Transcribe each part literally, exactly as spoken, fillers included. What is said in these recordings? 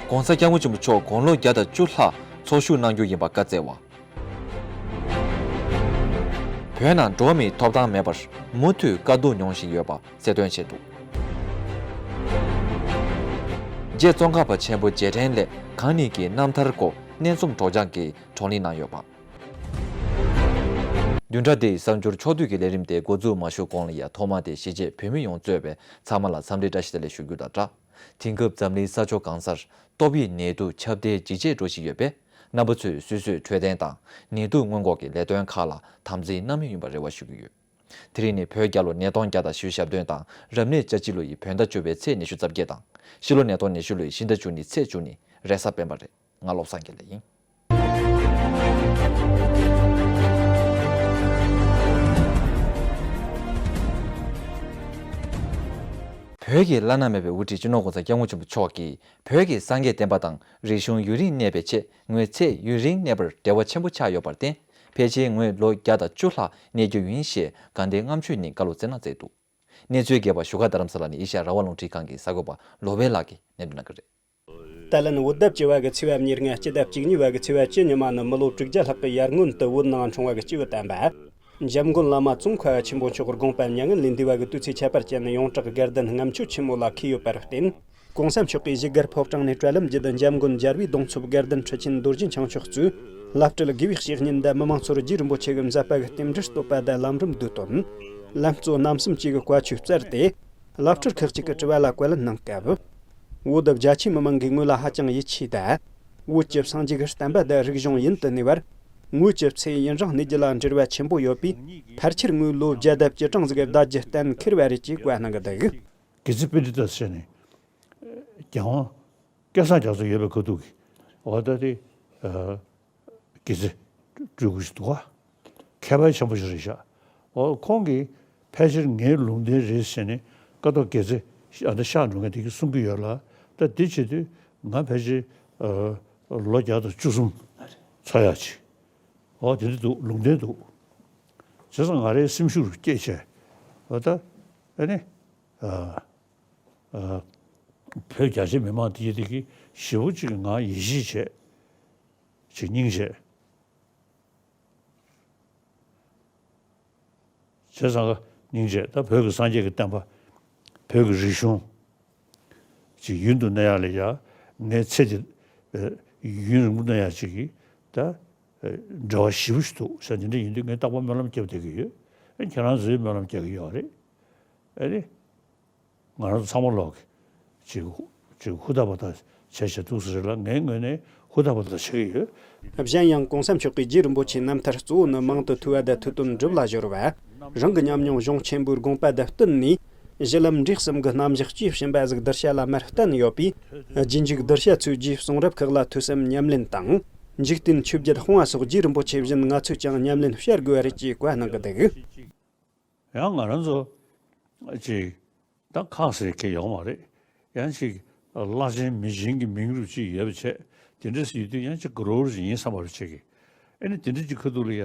༸གོང་ས་༸སྐྱབས་མགོན་ཆེན་པོ་མཆོག་དགུང་ལོ་བརྒྱ་དང་བཅུ་ལྷག་འཚོ་བཞུགས་གནང་རྒྱུ་ཡིན་པ་བཀའ་སྩལ་བ། བོད་ནང་འགྲོ་བ་མིའི་ཐོབ་ཐང་མེད་པར་མུ་མཐུད་དཀའ་སྡུག་མྱོང་བཞིན་ཡོད་པ་གསལ་སྟོན་བྱས་འདུག་རྗེ་ཙོང་ཁ་པ་ཆེན་པོ་རྗེས་དྲན་སླད་གང་ཉིད་ཀྱི་རྣམ་ཐར་སྐོར་སྙན་རྩོམ་སྒྲོག་སྦྱང་གི་བགྲོ་གླེང་གནང་ཡོད་པ། བདུན་ཕྲག་འདིའི་གསར་འགྱུར་ཕྱོགས་བསྡུས་ཀྱི་ལས་རིམ་དེ་འགོ་འཛུགས་མ་ཞུ་གོང་ལ་ཡ་ཐོག་མ་དེ་གཞིས་བྱེས་བོད་མི་ཡོངས་གཙོས་པའི་ཚང་མ་ལ་འཚམས་འདྲི་བཀྲ་ཤིས་བདེ་ལེགས་ཞུ་རྒྱུ་དང་སྦྲགས། དེང་སྐབས་འཛམ་གླིང་ས་ཕྱོགས་གང་སར་ཏོག་དབྱིབས་ནད་དུག་ཁྱབ་གདལ་ཇེ་ཆེར་འགྲོ་བཞིན་ཡོད་པས། རྣམ་པ་ཚོས་སོ་སོའི་འཕྲོད་བསྟེན་དང་ནད་དུག་སྔོན་འགོག་གི་ལས་དོན་ཁག་ལ་དམ་འཛིན་གནང་མུས་ཡིན་པར་རེ་བ་ཞུ་གི་ཡོད། དེ་རིང་ནི་བོད་རྒྱལ་ལོ་ཉིས་སྟོང་བརྒྱ་དང་བཞི་བཅུ་ཞེ་བདུན་དང་རབ་གནས་ལྕགས་བྱི་ལོ་ཡི་བོད་ཟླ་བཅུ་པའི་ཚེས་ཉི་ཤུ་རྩ་བརྒྱད་དང་ཕྱི་ལོ་ཉིས་སྟོང་ཉི་ཤུ་ལོ་ཡི་ཤིང་རྟ་བཅུ་གཉིས་ཚེས་བཅུ་གཉིས། རེས་གཟའ་སྤེན་པ་རེད། ང་བློ་བཟང་དགེ་ལེགས་ཡིན། བོད་ཀྱི་བླ་ན་མེད་པའི་དབུ་ཁྲིད་སྤྱི་ནོར་༸གོང་ས་༸སྐྱབས་མགོན་ཆེན་པོ་མཆོག་གིས་བོད་ཀྱི་སངས་རྒྱས་བསྟན་པ་དང་རིག་གཞུང་ཡུན་རིང་གནས་པའི་ཆེད་ངོས་ཚེ་ཡུན་རིང་གནས་པར་འབྲེལ་བ་ཆེན་པོ་ཆགས་ཡོད་པར་བརྟེན། ཕལ་ཆེར་ངོས་ལོ་བརྒྱ་དང་བཅུ་ལྷག་གནས་རྒྱུ་ཡིན་ཞེས་དགའ་ལྡན་ལྔ་མཆོད་ནས་བཀའ་སློབ་སྩལ་གནང་མཛད་འདུག་གནས་ཚུལ་རྒྱས་པ་བཞུགས་སྒར་རྡ་རམ་ས་ལ་ནས་ཨེ་ཤ་ཡ་རང་དབང་རླུང་འཕྲིན་ཁང་གི་གསར་འགོད་པ་བློ་བྷེ་ལགས་ཀྱིས་སྙན་སྒྲོན་གནང་གི་རེད། ཏཱ་ལན་བོད་ཟླ་བཅུ་བ་གི་ཚེས་པ་ཉེར་ལྔ་སྤྱི་ཟླ་བཅུ་གཉིས་པ་གི་ཚེས་པ་བཅུ་ཉི་མ་ནི་མི་ལོ་དྲུག་བརྒྱ་ལྷག་གི་ཡར་སྔོན་དུ་བོད་ནང་འཁྲུངས་པ་གི་སྐྱེས་བུ་དམ་པ། འཇམ་མགོན་བླ་མ་ཙོང་ཁ་པ་ཆེན་པོ་མཆོག་གི་དགོངས་པ་མྱ་ངན་ལས་འདས་པ་གི་དུས་ཚེས་ཁྱད་པར་ཅན་ནི་ཡོངས་གྲགས་དགའ་ལྡན་ལྔ་མཆོད་ཆེན་མོ་ལ་འཁེལ་ཡོད་པར་བརྟེན། ༸གོང་ས་མཆོག་གིས་བཞུགས་སྒར་ཕོ་བྲང་ནས་དྲ་ལམ་བརྒྱུད་དུ་འཇམ་མགོན་རྒྱལ་བའི་གདུང་འཚོབ་དགའ་ལྡན་ཁྲི་ཆེན་རྡོ་རྗེ་འཆང་མཆོག་གཙོས་བླ་སྤྲུལ་དགེ་བའི་བཤེས་གཉེན་དང་མི་མང་ཚོར་རྗེ་རིན་པོ་ཆེ་གི་མཛད་པ་གི་རྟེན་འབྲེལ་བསྟོད་པ་དང་ལམ་རིམ་བསྡུས་དོན། ལམ་གཙོ་རྣམ་གསུམ་བཅས་ཀྱི་བཀའ་ཆོས་སྩལ་ཏེ། བླ་སྤྲུལ་ཁག་ཅིག་གི་དྲི་བ་ལ་བཀའ་ལན་གནང་སྐབས། བོད་རྒྱ་ཆེའི་མི་མང་གིས་ངོས་ལ་ཧ་ཅང་ཡིད་ཆེས་དང་། བོད་ཀྱི་སངས་རྒྱས་ཀྱི་བསྟན་པ་དང་རིག་གཞུང་ཡུན་དུ་གནས་པར། ངོས་ཀྱི་ཚེ་ཡུན་རིང་གནས་རྒྱུ་ལ་འབྲེལ་བ་ཆེན་པོ་ཡོད་པས། ཕལ་ཆེར་ངོས་ལོ་བརྒྱ་དང་བཅུ་གྲངས་ཟིག་བསྡད་རྒྱུ་གཏན་འཁེལ་བ་རེད་ཅེས་བཀའ་གནང་གི་འདུག་དགེ་ཚུལ་པཎྜི་ཏ་ཟེར་ནས་རྒྱལ་དབང་སྐལ་བཟང་རྒྱ་མཚོ་ཡོད་པའི་ཁ་ཐུག་གི་འོ་ད་དེ་དགེ་ཚུལ་སྤྲུལ་སྐུ་ཞིག་འདུག་ག་མཁས་པ་ཆེན་པོ་ཞིག་རེད་ཤག་འོ་ཁོང་གིས་ཕལ་ཆེར་ངའི་ལུང་བསྟན་རེད་ཟེར་ནས་ཀཿཐོག་དགེ་ཚུལ་ཨ་ད་ཤག་འགྲོ་མཁན་དེ་གིས་གསུང་གི་ཡོད་ལ། ད་དེ་བྱེད་དུས་ང་ཕལ་ཆེར་ལོ་བརྒྱ་དང་བཅུ་གསུམ་ཚར་ཡག་ཅིག་འོ་དེ་འདྲ་འདུག་ལུང་བསྟན་འདུག་བྱས་ཙང་ང་རའི་སེམས་ཤུགས་སྐྱེད་བྱས་འོ་ད་ཨ་ནི། ཨ། ཨ། བོད་རྒྱ་ཆེ་མི་མང་དེ་དེ་གི་ཞེ་པོ་ཅིག་ངང་ཡིད་ཆེས་བྱས། ཅིག་སྙིང་རྗེ། བྱས་ཙང་སྙིང་རྗེ་ད་བོད་ཀྱི་སངས་རྒྱས་ཀྱི་བསྟན་པ། བོད་ཀྱི་རིག་གཞུང་། ཅིག་ཡུན་དུ་གནས་ཡག་ལ་ཡ། ངའི་ཚེ་འདི། ཨ། ཡུན་རིང་པོ་གནས་ཡག་ཅིག་གི་ད། ཨ། འབྲེལ་བ་ཞེ་པོ་ཞིག་འདུག་ཟེར་དེ་འདྲ་ཡིན་དུས་ངས་རྟག་པར་སྨོན་ལམ་རྒྱབ་བསྡད་ཀྱི་ཡོད། ཨ། ཁྱེད་རང་ཚོས་སྨོན་ལམ་རྒྱག་གི་ཡོད་རེད། ཨ་ནི། ང་རང་ཚོ་ཚང་མ་ལོག་གི་ཅིག་ཅིག་ཧུར་ཐག་པ་ཐག་བྱས་བྱས་འདུག་ཟེར་ལ། ངའི་ངོས་ནས་ཧུར་ཐག་པ་ཐག་བྱེད་ཀྱི་ཡོད། གཞན་ཡང་༸གོང་ས་མཆོག་གིས་རྗེ་རིན་པོ་ཆེའི་རྣམ་ཐར་གཙོ་བོ་ནི་མང་དུ་ཐོས་པ་དང་ཐོས་དོན་སྒྲུབ་ལ་སྦྱོར་བ། རང་གི་ཉམས་མྱོང་གཞུང་ཆེན་པོའི་དགོངས་པ་དང་བསྟུན་ནས། གཞི་ལམ་འབྲས་གསུམ་གྱི་རྣམ་གཞག་སྐྱེས་བྱིན་པ་ཟིག་གདུལ་བྱ་ལ་མར་བསྟན་ཡོད་པས། རྗེས་འཇུག་གདུལ་བྱ་ཚོས་རྗེའི་གསུང་རབ་ཁག་ལ་ཐོས་བསམ་ཉམས་ལེན་དང་། འཇིག་རྟེན་ཆོས་བརྒྱད་སྤོང་བ་སོགས་རྗེ་རིན་པོ་ཆེ་བཞིན་ང་ཚོས་ཀྱང་ཉམས་ལེན་བྱ་དགོས་པ་རེད་ཅེས་བཀའ་གནང་གི་འདུག་ཡང་ང་རང་ཚོ་ཅིག་ད་ཁག་ཟེར་མཁན་ཡོད་མ་རེད། ཡང་ཅིག་བླ་ཆེན་མི་ཆེན་གྱི་མིང་རུ་ཅིག་ཡོད་པ་བྱས། དེ་འདྲ་ཟེར་དུས་ཡང་ཅིག་གུ་རོར་ཞིག་ཡིན་བསམ་པ་རུ་བྱེད་ཀྱི། ཨ་ནི་དེ་འདྲ་ཅིག་ཁ་ཐུག་ལ་ཡ།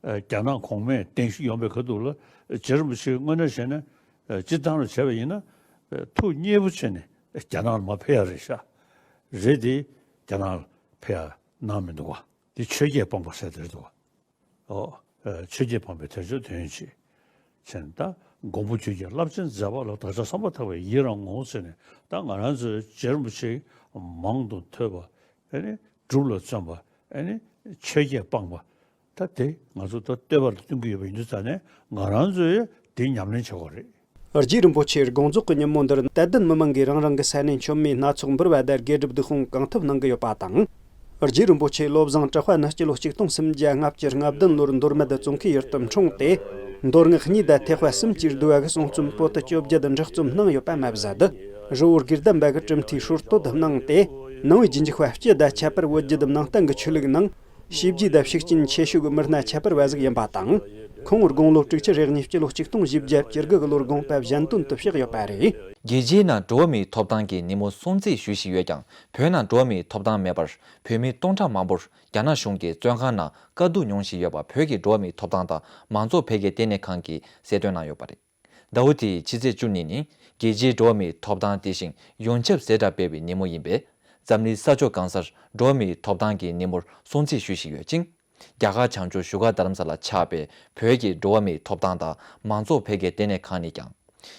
རྒྱ་ནག་གོང་མས་གདན་ཞུས་ཡོང་པའི་ཁ་ཐུག་ལ་རྗེ་རིན་པོ་ཆེ་དངོས་གནས་བྱས་ན་སྤྱིར་བཏང་ལ་བྱས་པ་ཡིན་ན་ཐུགས་མཉེས་པོ་བྱས་ནས་རྒྱ་ནག་ལ་མར་ཕེབས་ཡ་རེད་ཤག་རེད་དེ་རྒྱ་ནག་ལ་ཕེབས་ཡ་གནང་མི་འདུག་བ། དེ་ཆོས་བརྒྱད་སྤངས་པ་ཟེར་དེ་རེད་འདུག་བ། ཨོ། ཨ། ཆོས་བརྒྱད་སྤངས་པའི་དལ་འབྱོར་དོན་ཡོད་ཅེས། བྱས་ནས་ད་མགོན་པོ་ཁྱོད་ཀྱི་རླབས་ཆེན་མཛད་པ་ལ་བདག་ཅག་བསམ་པ་ཐག་པས་ཡི་རང་ངོ་། ཟེར་ནས་ད་ང་རང་ཚོའི་རྗེ་རིན་པོ་ཆེ་མང་དུ་ཐོས་པ། ཨ་ནི་སྒྲུབ་ལ་བརྩོན་པ། ཨ་ནི་ཆོས་བརྒྱད་སྤངས་པ། ད་དེ་ང་ཚོ་ད་བསྟོད་པ་ལ་བསྟུན་གྱི་ཡོད་པ་ཡིན་དུས་ཙང་ནས་ང་རང་ཚོས་དེ་ཉམས་ལེན་བྱེད་དགོས་རེད། རྗེ་རིན་པོ་ཆེའི་དགོངས་རྫོགས་ཀྱི་ཉིན་མོ་འདིར་དད་ལྡན་མི་མང་གིས་རང་རང་གི་ས་གནས་མཆོད་མེ་སྣ་ཚོགས་འབུལ་བ་དང་དགེ་སྒྲུབ་སྡིག་སྤོང་གང་ཐུབ་གནང་གི་ཡོད་པ་དང་། རྗེ་རིན་པོ་ཆེ་བློ་བཟང་གྲགས་པ་ནི་སྤྱི་ལོ་ཆིག་སྟོང་སུམ་བརྒྱ་ལྔ་བཅུ་ང་བདུན་ལོར་མདོ་སྨད་ཙོང་ཁའི་ཡུལ་དུ་འཁྲུངས་ཏེ། མདོ་སྔགས་གཉིས་དང་ཐེག་པ་གསུམ་གྱི་བསྡུས་པ་གི་གསུང་རྩོམ་པོ་ཏི་བཅོ་བརྒྱད་འབྲི་རྩོམ་གནང་ཡོད་པ་མ་ཟད། རི་བོ་དགེ་ལྡན་པ་གི་གྲུབ་མཐའི་སྲོལ་གཏོད་གནང་སྟེ། ནང་པའི་རྗེས་འཇུག་པ་སྤྱི་དང་ཁྱད་པར་བོད་བརྒྱུད་ནང་བསྟན་གྱི་ཆོས་ལུགས་ནང་བྱས་རྗེས་དང་ཤུགས་རྐྱེན་ཆེ་ཤོས་ཀྱི་མི་སྣ་ཁྱད་པར་བ་ཟིག་ཡིན་པ་དང་། ཁོང་དགུང་ལོ་དྲུག་ཅུ་རེ་གཉིས་སྤྱི་ལོ་ཆིག་སྟོང་བཞི་བརྒྱ་བཅུ་དགུ་གི་ལོར་དགོངས་པ་གཞན་དོན་དུ་གཤེགས་ཡོད་པ་རེད། རྒྱལ་སྤྱིའི་ནང་འགྲོ་བ་མིའི་ཐོབ་ཐང་གི་ཉིན་མོ་སྲུང་བརྩི་ཞུ་བཞིན་ཡོད་ཀྱང་། བོད་ནང་འགྲོ་བ་མིའི་ཐོབ་ཐང་མེད་པར་བོད་མི་སྟོང་ཕྲག་མང་པོར་རྒྱ་ནག་གཞུང་གིས་བཙོན་ཁང་ནང་དཀའ་སྡུག་མྱོང་བཞིན་ཡོད་པ་བོད་ཀྱི་འགྲོ་བ་མིའི་ཐོབ་ཐང་དང་མང་གཙོ་འཕེལ་རྒྱས་ལྟེ་གནས་ཁང་གིས་གསལ་སྟོན་གནང་ཡོད་པ་རེད། ཟླ་བ་འདིའི་ཕྱི་ཚེས་བཅུ་གཉིས་ནི་རྒྱལ་སྤྱིའི་འགྲོ་བ་མིའི་ཐོབ་ཐང་དེ་བཞིན་ཡོངས་ཁྱབ་གསལ་བསྒྲགས་སྤེལ་བའི་ཉིན་མོ་ཡིན་པས། འཛམ་གླིང་ས་ཕྱོགས་གང་སར་འགྲོ་བ་མིའི་ཐོབ་ཐང་གི་ཉིན་མོར་སྲུང་བརྩི་ཞུ་བཞིན་ཡོད་ཅིང་། རྒྱ་གར་བྱང་ཕྱོགས་བཞུགས་སྒར་རྡ་རམ་ས་ལ་ཆགས་པའི་བོད་ཀྱི་འགྲོ་བ་མིའི་ཐོབ་ཐང་དང་མང་གཙོ་འཕེལ་རྒྱས་ལྟེ་གནས་ཁང་ནས་ཀྱང་།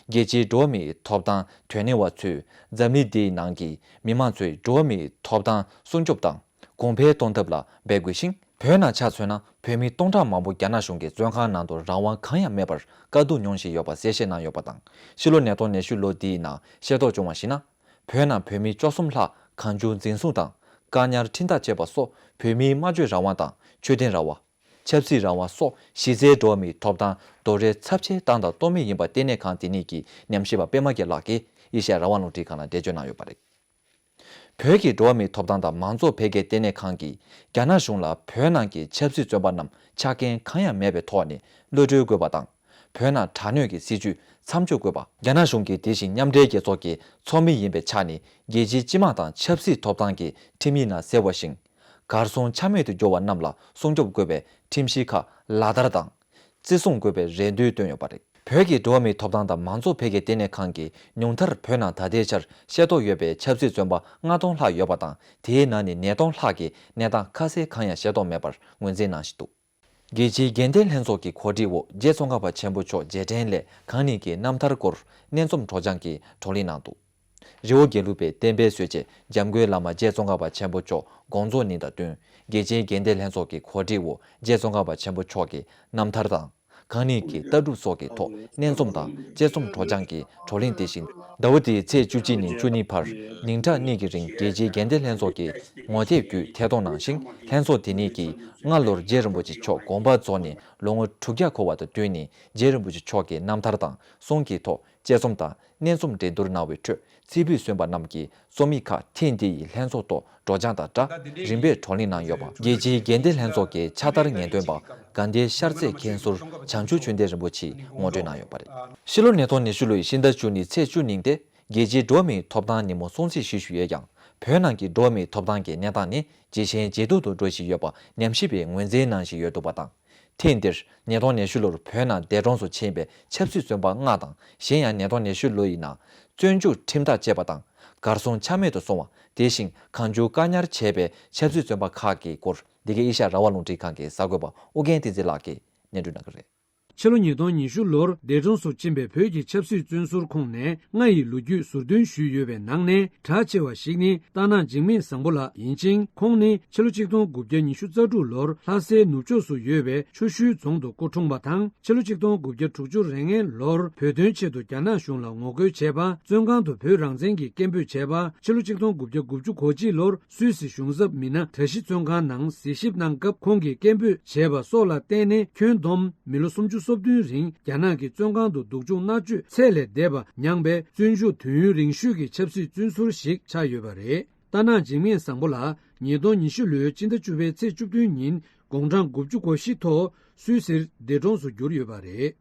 རྒྱལ་སྤྱིའི་འགྲོ་བ་མིའི་ཐོབ་ཐང་དོན་གཉེར་བ་ཚོས་འཛམ་གླིང་འདིའི་ནང་གི་མི་མང་ཚོས་འགྲོ་བ་མིའི་ཐོབ་ཐང་སྲུང་སྐྱོབ་དང་གོང་འཕེལ་གཏོང་ཐབས་ལ་འབད་དགོས་ཤིང་། བོད་ནང་ཆ་མཚོན་ན་བོད་མི་སྟོང་ཕྲག་མང་པོ་རྒྱ་ནག་གཞུང་གི་བཙོན་ཁང་ནང་དུ་རང་དབང་གང་ཡང་མེད་པར་དཀའ་སྡུག་མྱོང་བཞིན་ཡོད་པ་གསལ་བཤད་གནང་ཡོད་པ་དང་། ཕྱི་ལོ་ཉིས་སྟོང་ཉི་ཤུ་ལོ་འདིའི་ནང་ཤེས་རྟོགས་བྱུང་བར་གཞིགས་ན། བོད་ནང་བོད་མི་བཅུ་གསུམ་ལྷག་གང་བྱུང་འཛིན་བཟུང་དང་བཀག་ཉར་ཁྲིམས་ཐག་བཅད་པ་སོགས་བོད་མིའི་སྨྲ་བརྗོད་རང་དབང་དང་ཆོས་དད་རང་དབང་། ཆབ་སྲིད་རང་དབང་སོགས་གཞི་རྩའི་འགྲོ་བ་མིའི་ཐོབ་ཐང་རྡོག་རོལ་ཚབས་ཆེ་བཏང་དང་གཏོང་མུས་ཡིན་པ་ལྟེ་གནས་ཁང་དེ་ཉིད་ཀྱི་ཉམས་ཞིབ་པ་པད་མ་རྒྱལ་ལགས་ཀྱིས་ཨེ་ཤ་ཡ་རང་དབང་རླུང་འཕྲིན་ཁང་ལ་འགྲེལ་བརྗོད་གནང་ཡོད་པ་རེད། བོད་ཀྱི་འགྲོ་བ་མིའི་ཐོབ་ཐང་དང་མང་གཙོ་འཕེལ་རྒྱས་ལྟེ་གནས་ཁང་གིས་རྒྱ་ནག་གཞུང་ལ་བོད་ནང་གི་ཆབ་སྲིད་བཙོན་པ་རྣམས་ཆ་རྐྱེན་གང་ཡང་མེད་པའི་ཐོག་ནས་གློད་གྲོལ་དགོས་པ་དང་། བོད་ནང་དྲག་གནོན་གྱི་སྲིད་བྱུས་མཚམས་འཇོག་དགོས་པ། རྒྱ་ནག་གཞུང་གིས་དེ་བཞིན་མཉམ་འབྲེལ་རྒྱལ་ཚོགས་ཀྱི་ཚོགས་མི་ཡིན་པའི་ཆ་ནས་རྒྱལ་སྤྱིའི་སྤྱི་དམངས་དང་ཆབ་སྲིད་ཐོབ་ཐང་གི་ཁྲིམས་ཡིག་ནང་གསལ་བ་བཞིན། གར་སོང་ཆ་མེད་དུ་གྱུར་བ་རྣམས་ལ་སྲུང་སྐྱོབ་དགོས་པའི་ཁྲིམས་གཞི་ཁག་ལག་བསྟར་དང་། བརྩི་སྲུང་དགོས་པའི་རེ་འདུན་བཏོན་ཡོད་པ་རེད། བོད་ཀྱི་འགྲོ་བ་མིའི་ཐོབ་ཐང་དང་མང་གཙོ་འཕེལ་རྒྱས་ལྟེ་གནས་ཁང་གིས་ཉུང་མཐར་བོད་ནང་ད་ལྟའི་ཆར་ཤེས་རྟོགས་ཡོད་པའི་ཆབ་སྲིད་བཙོན་པ་ལྔ་སྟོང་ལྷག་ཡོད་པ་དང་། དེའི་ནང་ནས་ཉིས་སྟོང་ལྷག་གིས་གནས་སྟངས་ཁ་གསལ་གང་ཡང་ཤེས་རྟོགས་མེད་པར་ངོས་འཛིན་གནང་བཞིན་འདུག། རྒྱལ་སྤྱིའི་དགེ་ལྡན་ལྷན་ཚོགས་ཀྱི་གོ་སྒྲིག་འོག་རྗེ་ཙོང་ཁ་པ་ཆེན་པོ་མཆོག་རྗེས་དྲན་སླད་གང་ཉིད་ཀྱི་རྣམ་ཐར་སྐོར་སྙན་རྩོམ་སྒྲོག་སྦྱང་གི་བགྲོ་གླེང་གནང་འདུག། རི་བོ་དགེ་ལུགས་པའི་བསྟན་པའི་སྲོལ་འབྱེད་འཇམ་མགོན་བླ་མ་རྗེ་ཙོང་ཁ་པ་ཆེན་པོ་མཆོག་དགོངས་རྫོགས་ཉིན་དང་བསྟུན། རྒྱལ་སྤྱིའི་དགེ་ལྡན་ལྷན་ཚོགས་ཀྱི་གོ་སྒྲིག་འོག་རྗེ་ཙོང་ཁ་པ་ཆེན་པོ་མཆོག་གི་རྣམ་ཐར་དང་། གང་ཉིད་ཀྱི་ལྟ་གྲུབ་སོགས་ཀྱི་ཐོག་སྙན་རྩོམ་དང་དཔྱད་རྩོམ་སྒྲོག་སྦྱང་གི་བགྲོ་གླེང་དེ་བཞིན་ཟླ་བ་འདིའི་ཚེས་བཅུ་གཅིག་ནས་བཅུ་གཉིས་བར་ཉིན་གྲངས་གཉིས་ཀྱི་རིང་རྒྱལ་སྤྱིའི་དགེ་ལྡན་ལྷན་ཚོགས་ཀྱི་ངོ་དེབ་བརྒྱུད་ཐད་གཏོང་གནང་ཞིང་། ལྷན་ཚོགས་དེ་ཉིད་ཀྱིས་སྔ་ལོར་རྗེ་རིན་པོ་ཆེ་མཆོག་དགོངས་པ་རྫོགས་ནས་ལོ་ངོ་དྲུག་བརྒྱ་འཁོར་བ་དང་བསྟུན་ནས་རྗེ་རིན་པོ་ཆེ་མཆོག་གི་རྣམ་ཐར་དང་གསུང་གི་ཐོག་དཔྱད་རྩོམ་དང་། སྙན་རྩོམ་འགྲན་བསྡུར་གནང་བའི་ཁྲོད་རྩེ་ཕུད་སོན་པ་རྣམས་ཀྱི་རྩོམ་ཡིག་ཁག་ཐེངས་འདི་ཡི་ལྷན་ཚོགས་ཐོག་སྒྲོག་སྦྱང་དང་སྦྲགས་རིམ་པས་བགྲོ་གླེང་གནང་ཡོད་པ། རྒྱལ་སྤྱིའི་དགེ་ལྡན་ལྷན་ཚོགས་ཀྱི་ཕྱག་བསྟར་ངེས་སྟོན་པ་དགའ་ལྡན་ཤར་རྩེ་མཁན་ཟུར་བྱང་ཆུབ་ཆོས་ལྡན་རིན་པོ་ཆེས་ངོ་སྤྲོད་གནང་ཡོད་པ་རེད། ཕྱི་ལོ་ཉིས་སྟོང་ཉི་ཤུ་ལོའི་ཕྱི་ཟླ་བཅུ་གཉིས་ཚེས་བཅུ་ཉིན་ཏེ་རྒྱལ་སྤྱིའི་འགྲོ་བ་མིའི་ཐོབ་ཐང་ཉིན་མོ་སྲུང་བརྩི་ཞུ་བཞིན་ཡོད་ཀྱང་། བོད་ནང་གི་འགྲོ་བ་མིའི་ཐོབ་ཐང་གི་གནས་སྟངས་ནི་ཇེ་ཞན་ཇེ་སྡུག་ཏུ་འགྲོ་བཞིན་ཡོད་པ་ཉམས་ཞིབ་པས་ངོས་འཛིན་གནང་བཞིན་ཡོད་འདུག་པ་དང་། ཐེངས་འདིར་ཉིས་སྟོང་ཉི་ཤུ་ལོར་བོད་ནང་འདས་གྲོངས་སུ་ཕྱིན་པའི་ཆབ་སྲིད་བཙོན་པ་ལྔ་དང་། གཞན་ཡང་ཉིས་སྟོང་ཉི་ཤུ་ལོ་ཡི་ནང་བཙོན་འཇུག་ཁྲིམས་ཐག་བཅད་པ་དང་། གར་སོང་ཆ་མེད་དུ་སོང་བ། དེ་བཞིན་གང་བྱུང་བཀག་ཉར་བྱས་པའི་ཆབ་སྲིད་བཙོན་པ་ཁག་གི་སྐོར་འདི་གའི་ཨེ་ཤ་ཡ་རང་དབང་རླུང་འཕྲིན་ཁང་གི་གསར་འགོད་པ་ཨོ་རྒྱན་བསྟན་འཛིན་ལགས་ཀྱིས་སྙན་སྒྲོན་གནང་གི་རེད། ཕྱི་ལོ་ཉིས་སྟོང་ཉི་ཤུ་ལོར་འདས་གྲོངས་སུ་ཕྱིན་པའི་བོད་ཀྱི་ཆབ་སྲིད་བཙོན་ཟུར་ཁོངས་ནས་ལྔ་ཡི་ལོ་རྒྱུས་ཟུར་འདོན་ཞུས་ཡོད་པའི་ནང་ནས་གྲགས་ཆེ་བ་ཞིག་ནི་རྟ་ནག་འཇིགས་མེད་བཟང་པོ་ལགས་ཡིན་ཅིང་། ཁོང་ནི་ཕྱི་ལོ་ཆིག་སྟོང་དགུ་བརྒྱ་ཉི་ཤུ་རྩ་དྲུག་ལོར་ལྷ་སའི་ནུབ་ཕྱོགས་སུ་ཡོད་པའི་ཆུ་ཤུལ་རྫོང་དུ་སྐུ་འཁྲུངས་པ་དང་། ཕྱི་ལོ་ཆིག་སྟོང་དགུ་བརྒྱ་དྲུག་ཅུ་རེ་ལྔའི་ལོར་བོད་དོན་ཆེད་དུ་རྒྱ་ནག་གཞུང་ལ་ངོ་རྒོལ་བྱས་པ། བཙོན་ཁང་དུ་བོད་རང་བཙན་གྱི་སྐད་འབོད་བྱས་པ། ཕྱི་ལོ་ཆིག་སྟོང་དགུ་བརྒྱ་དགུ་བཅུ་གོ་གཅིག་ལོར་སུད་སི་གཞུང་ཚབ་མི་སྣ་གྲྭ་བཞི་བཙོན་ཁང་ནང་གཟིགས་ཞིབ་གནང་སྐབས་ཁོང་གིས་སྐད་འབོད་བྱས་པ་སོགས་ལ་བརྟེན་ནས་ཁྱོན་བསྡོམས་མི་ལོ་སུམ་ཅུ་སོ་བདུན་རིང་རྒྱ་ནག་གི་བཙོན་ཁང་དུ་སྡུག་སྦྱོང་མནར་གཅོད་ཚད་ལས་འདས་པ་མྱངས་པའི་བཙོན་འཇུག་དུས་ཡུན་རིང་ཤོས་ཀྱི་ཆབ་སྲིད་བཙོན་ཟུར་ཞིག་ཆགས་ཡོད་པ་རེད། རྟ་ནག་འཇིགས་མེད་བཟང་པོ་ལགས་ཉིས་སྟོང་ཉི་ཤུ་ལོའི་སྤྱི་ཟླ་བཅུ་པའི་ཚེས་བཅུ་བདུན་ཉིན་དགུང་གྲངས་དགུ་བཅུ་གོ་བཞི་ཐོག་སུད་སིར་འདས་གྲོངས་སུ་གྱུར་ཡོད་པ་རེད།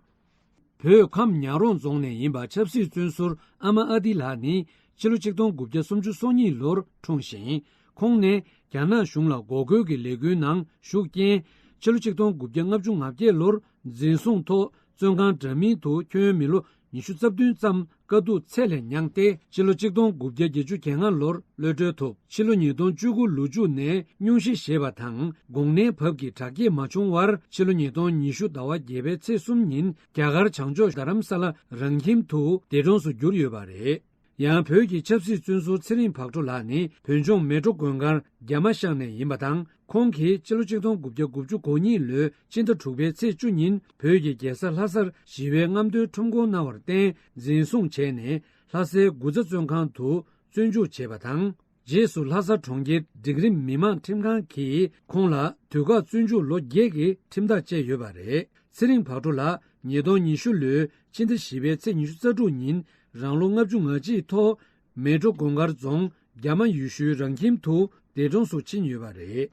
བོད་ཁམས་ཉག་རོང་རྫོང་ནས་ཡིན་པ་ཆབ་སྲིད་བཙོན་ཟུར་ཨ་མ་ཨ་ཏི་ལགས་ནི་ཕྱི་ལོ་ཆིག་སྟོང་དགུ་བརྒྱ་སུམ་ཅུ་སོ་གཉིས་ལོར་འཁྲུངས་ཤིང་། ཁོང་ནས་རྒྱ་ནག་གཞུང་ལ་འགོག་རྒོལ་གྱི་ལས་འགུལ་ནང་ཞུགས་རྐྱེན། ཕྱི་ལོ་ཆིག་སྟོང་དགུ་བརྒྱ་ལྔ་བཅུ་ང་བརྒྱད་ལོར་འཛིན་བཟུང་ཐོག་བཙོན་ཁང་འདྲ་མིན་དུ་ཁྱོན་མི་ལོ་ཉི་ཤུ་རྩ་བདུན་ཙམ་དཀའ་སྡུག་ཚད་ལས་མྱངས་ཏེ། ཕྱི་ལོ་ཆིག་སྟོང་དགུ་བརྒྱ་བརྒྱད་ཅུ་གྱ་ལྔ་ལོར་གློད་གྲོལ་ཐོབ། ཕྱི་ལོ་ཉིས་སྟོང་བཅུ་དགུ་ལོ་མཇུག་ནས་སྙུང་གཞི་བཞེས་པ་དང་། དགོངས་གནས་བབས་ཀྱི་དྲག་སྐྱེད་མ་བྱུང་བར། ཕྱི་ལོ་ཉིས་སྟོང་ཉི་ཤུ་ཟླ་བ་བརྒྱད་པའི་ཚེས་གསུམ་ཉིན་རྒྱ་གར་བྱང་ཕྱོགས་རྡ་རམ་ས་ལ་རང་ཁྱིམ་དུ་འདས་གྲོངས་སུ་གྱུར་ཡོད་པ་རེད། ཡང་བོད་ཀྱི་ཆབ་སྲིད་བཙོན་ཟུར་ཚེ་རིང་བག་གྲོ་ལགས་ནི་བོད་ལྗོངས་མལ་གྲོ་དགོན་སྒར་རྒྱ་མ་ཤང་ནས་ཡིན་པ་དང་། ཁོང་གིས་ཕྱི་ལོ་ཆིག་སྟོང་དགུ་བརྒྱ་དགུ་བཅུ་གོ་གཉིས་ལོའི་སྤྱི་ཟླ་དྲུག་པའི་ཚེས་བཅུ་ཉིན་བོད་ཀྱི་རྒྱལ་ས་ལྷ་སར་ཞི་བའི་རྔམ་སྟོན་ཁྲོམ་སྐོར་གནང་བར་བརྟེན་འཛིན་བཟུང་བྱས་ནས་ལྷ་སའི་དགུ་ཚ་བཙོན་ཁང་དུ་བཙོན་འཇུག་བྱས་པ་དང་། རྗེས་སུ་ལྷ་ས་གྲོང་ཁྱེར་སྒྲིག་རིམ་མི་མང་ཁྲིམས་ཁང་གིས་ཁོང་ལ་དུས་བཀག་བཙོན་འཇུག་ལོ་བརྒྱད་ཀྱི་ཁྲིམས་ཐག་བཅད་ཡོད་པ་རེད། ཚེ་རིང་བག་གྲོ་ལགས་ཉིས་སྟོང་ཉི་ཤུ་ལོའི་ཕྱི་ཟླ་བཞི་པའི་ཚེས་ཉི་ཤུ་རྩ་དྲུག་ཉིན་རང་ལོ་ལྔ་བཅུ་ང་གཅིག་ཐོག་མལ་གྲོ་དགོན་སྒར་རྫོང་རྒྱ་མ་ཡུལ་ཤུལ་རང་ཁྱིམ་དུ་འདས་གྲོངས་སུ་ཕྱིན་ཡོད་པ་རེད།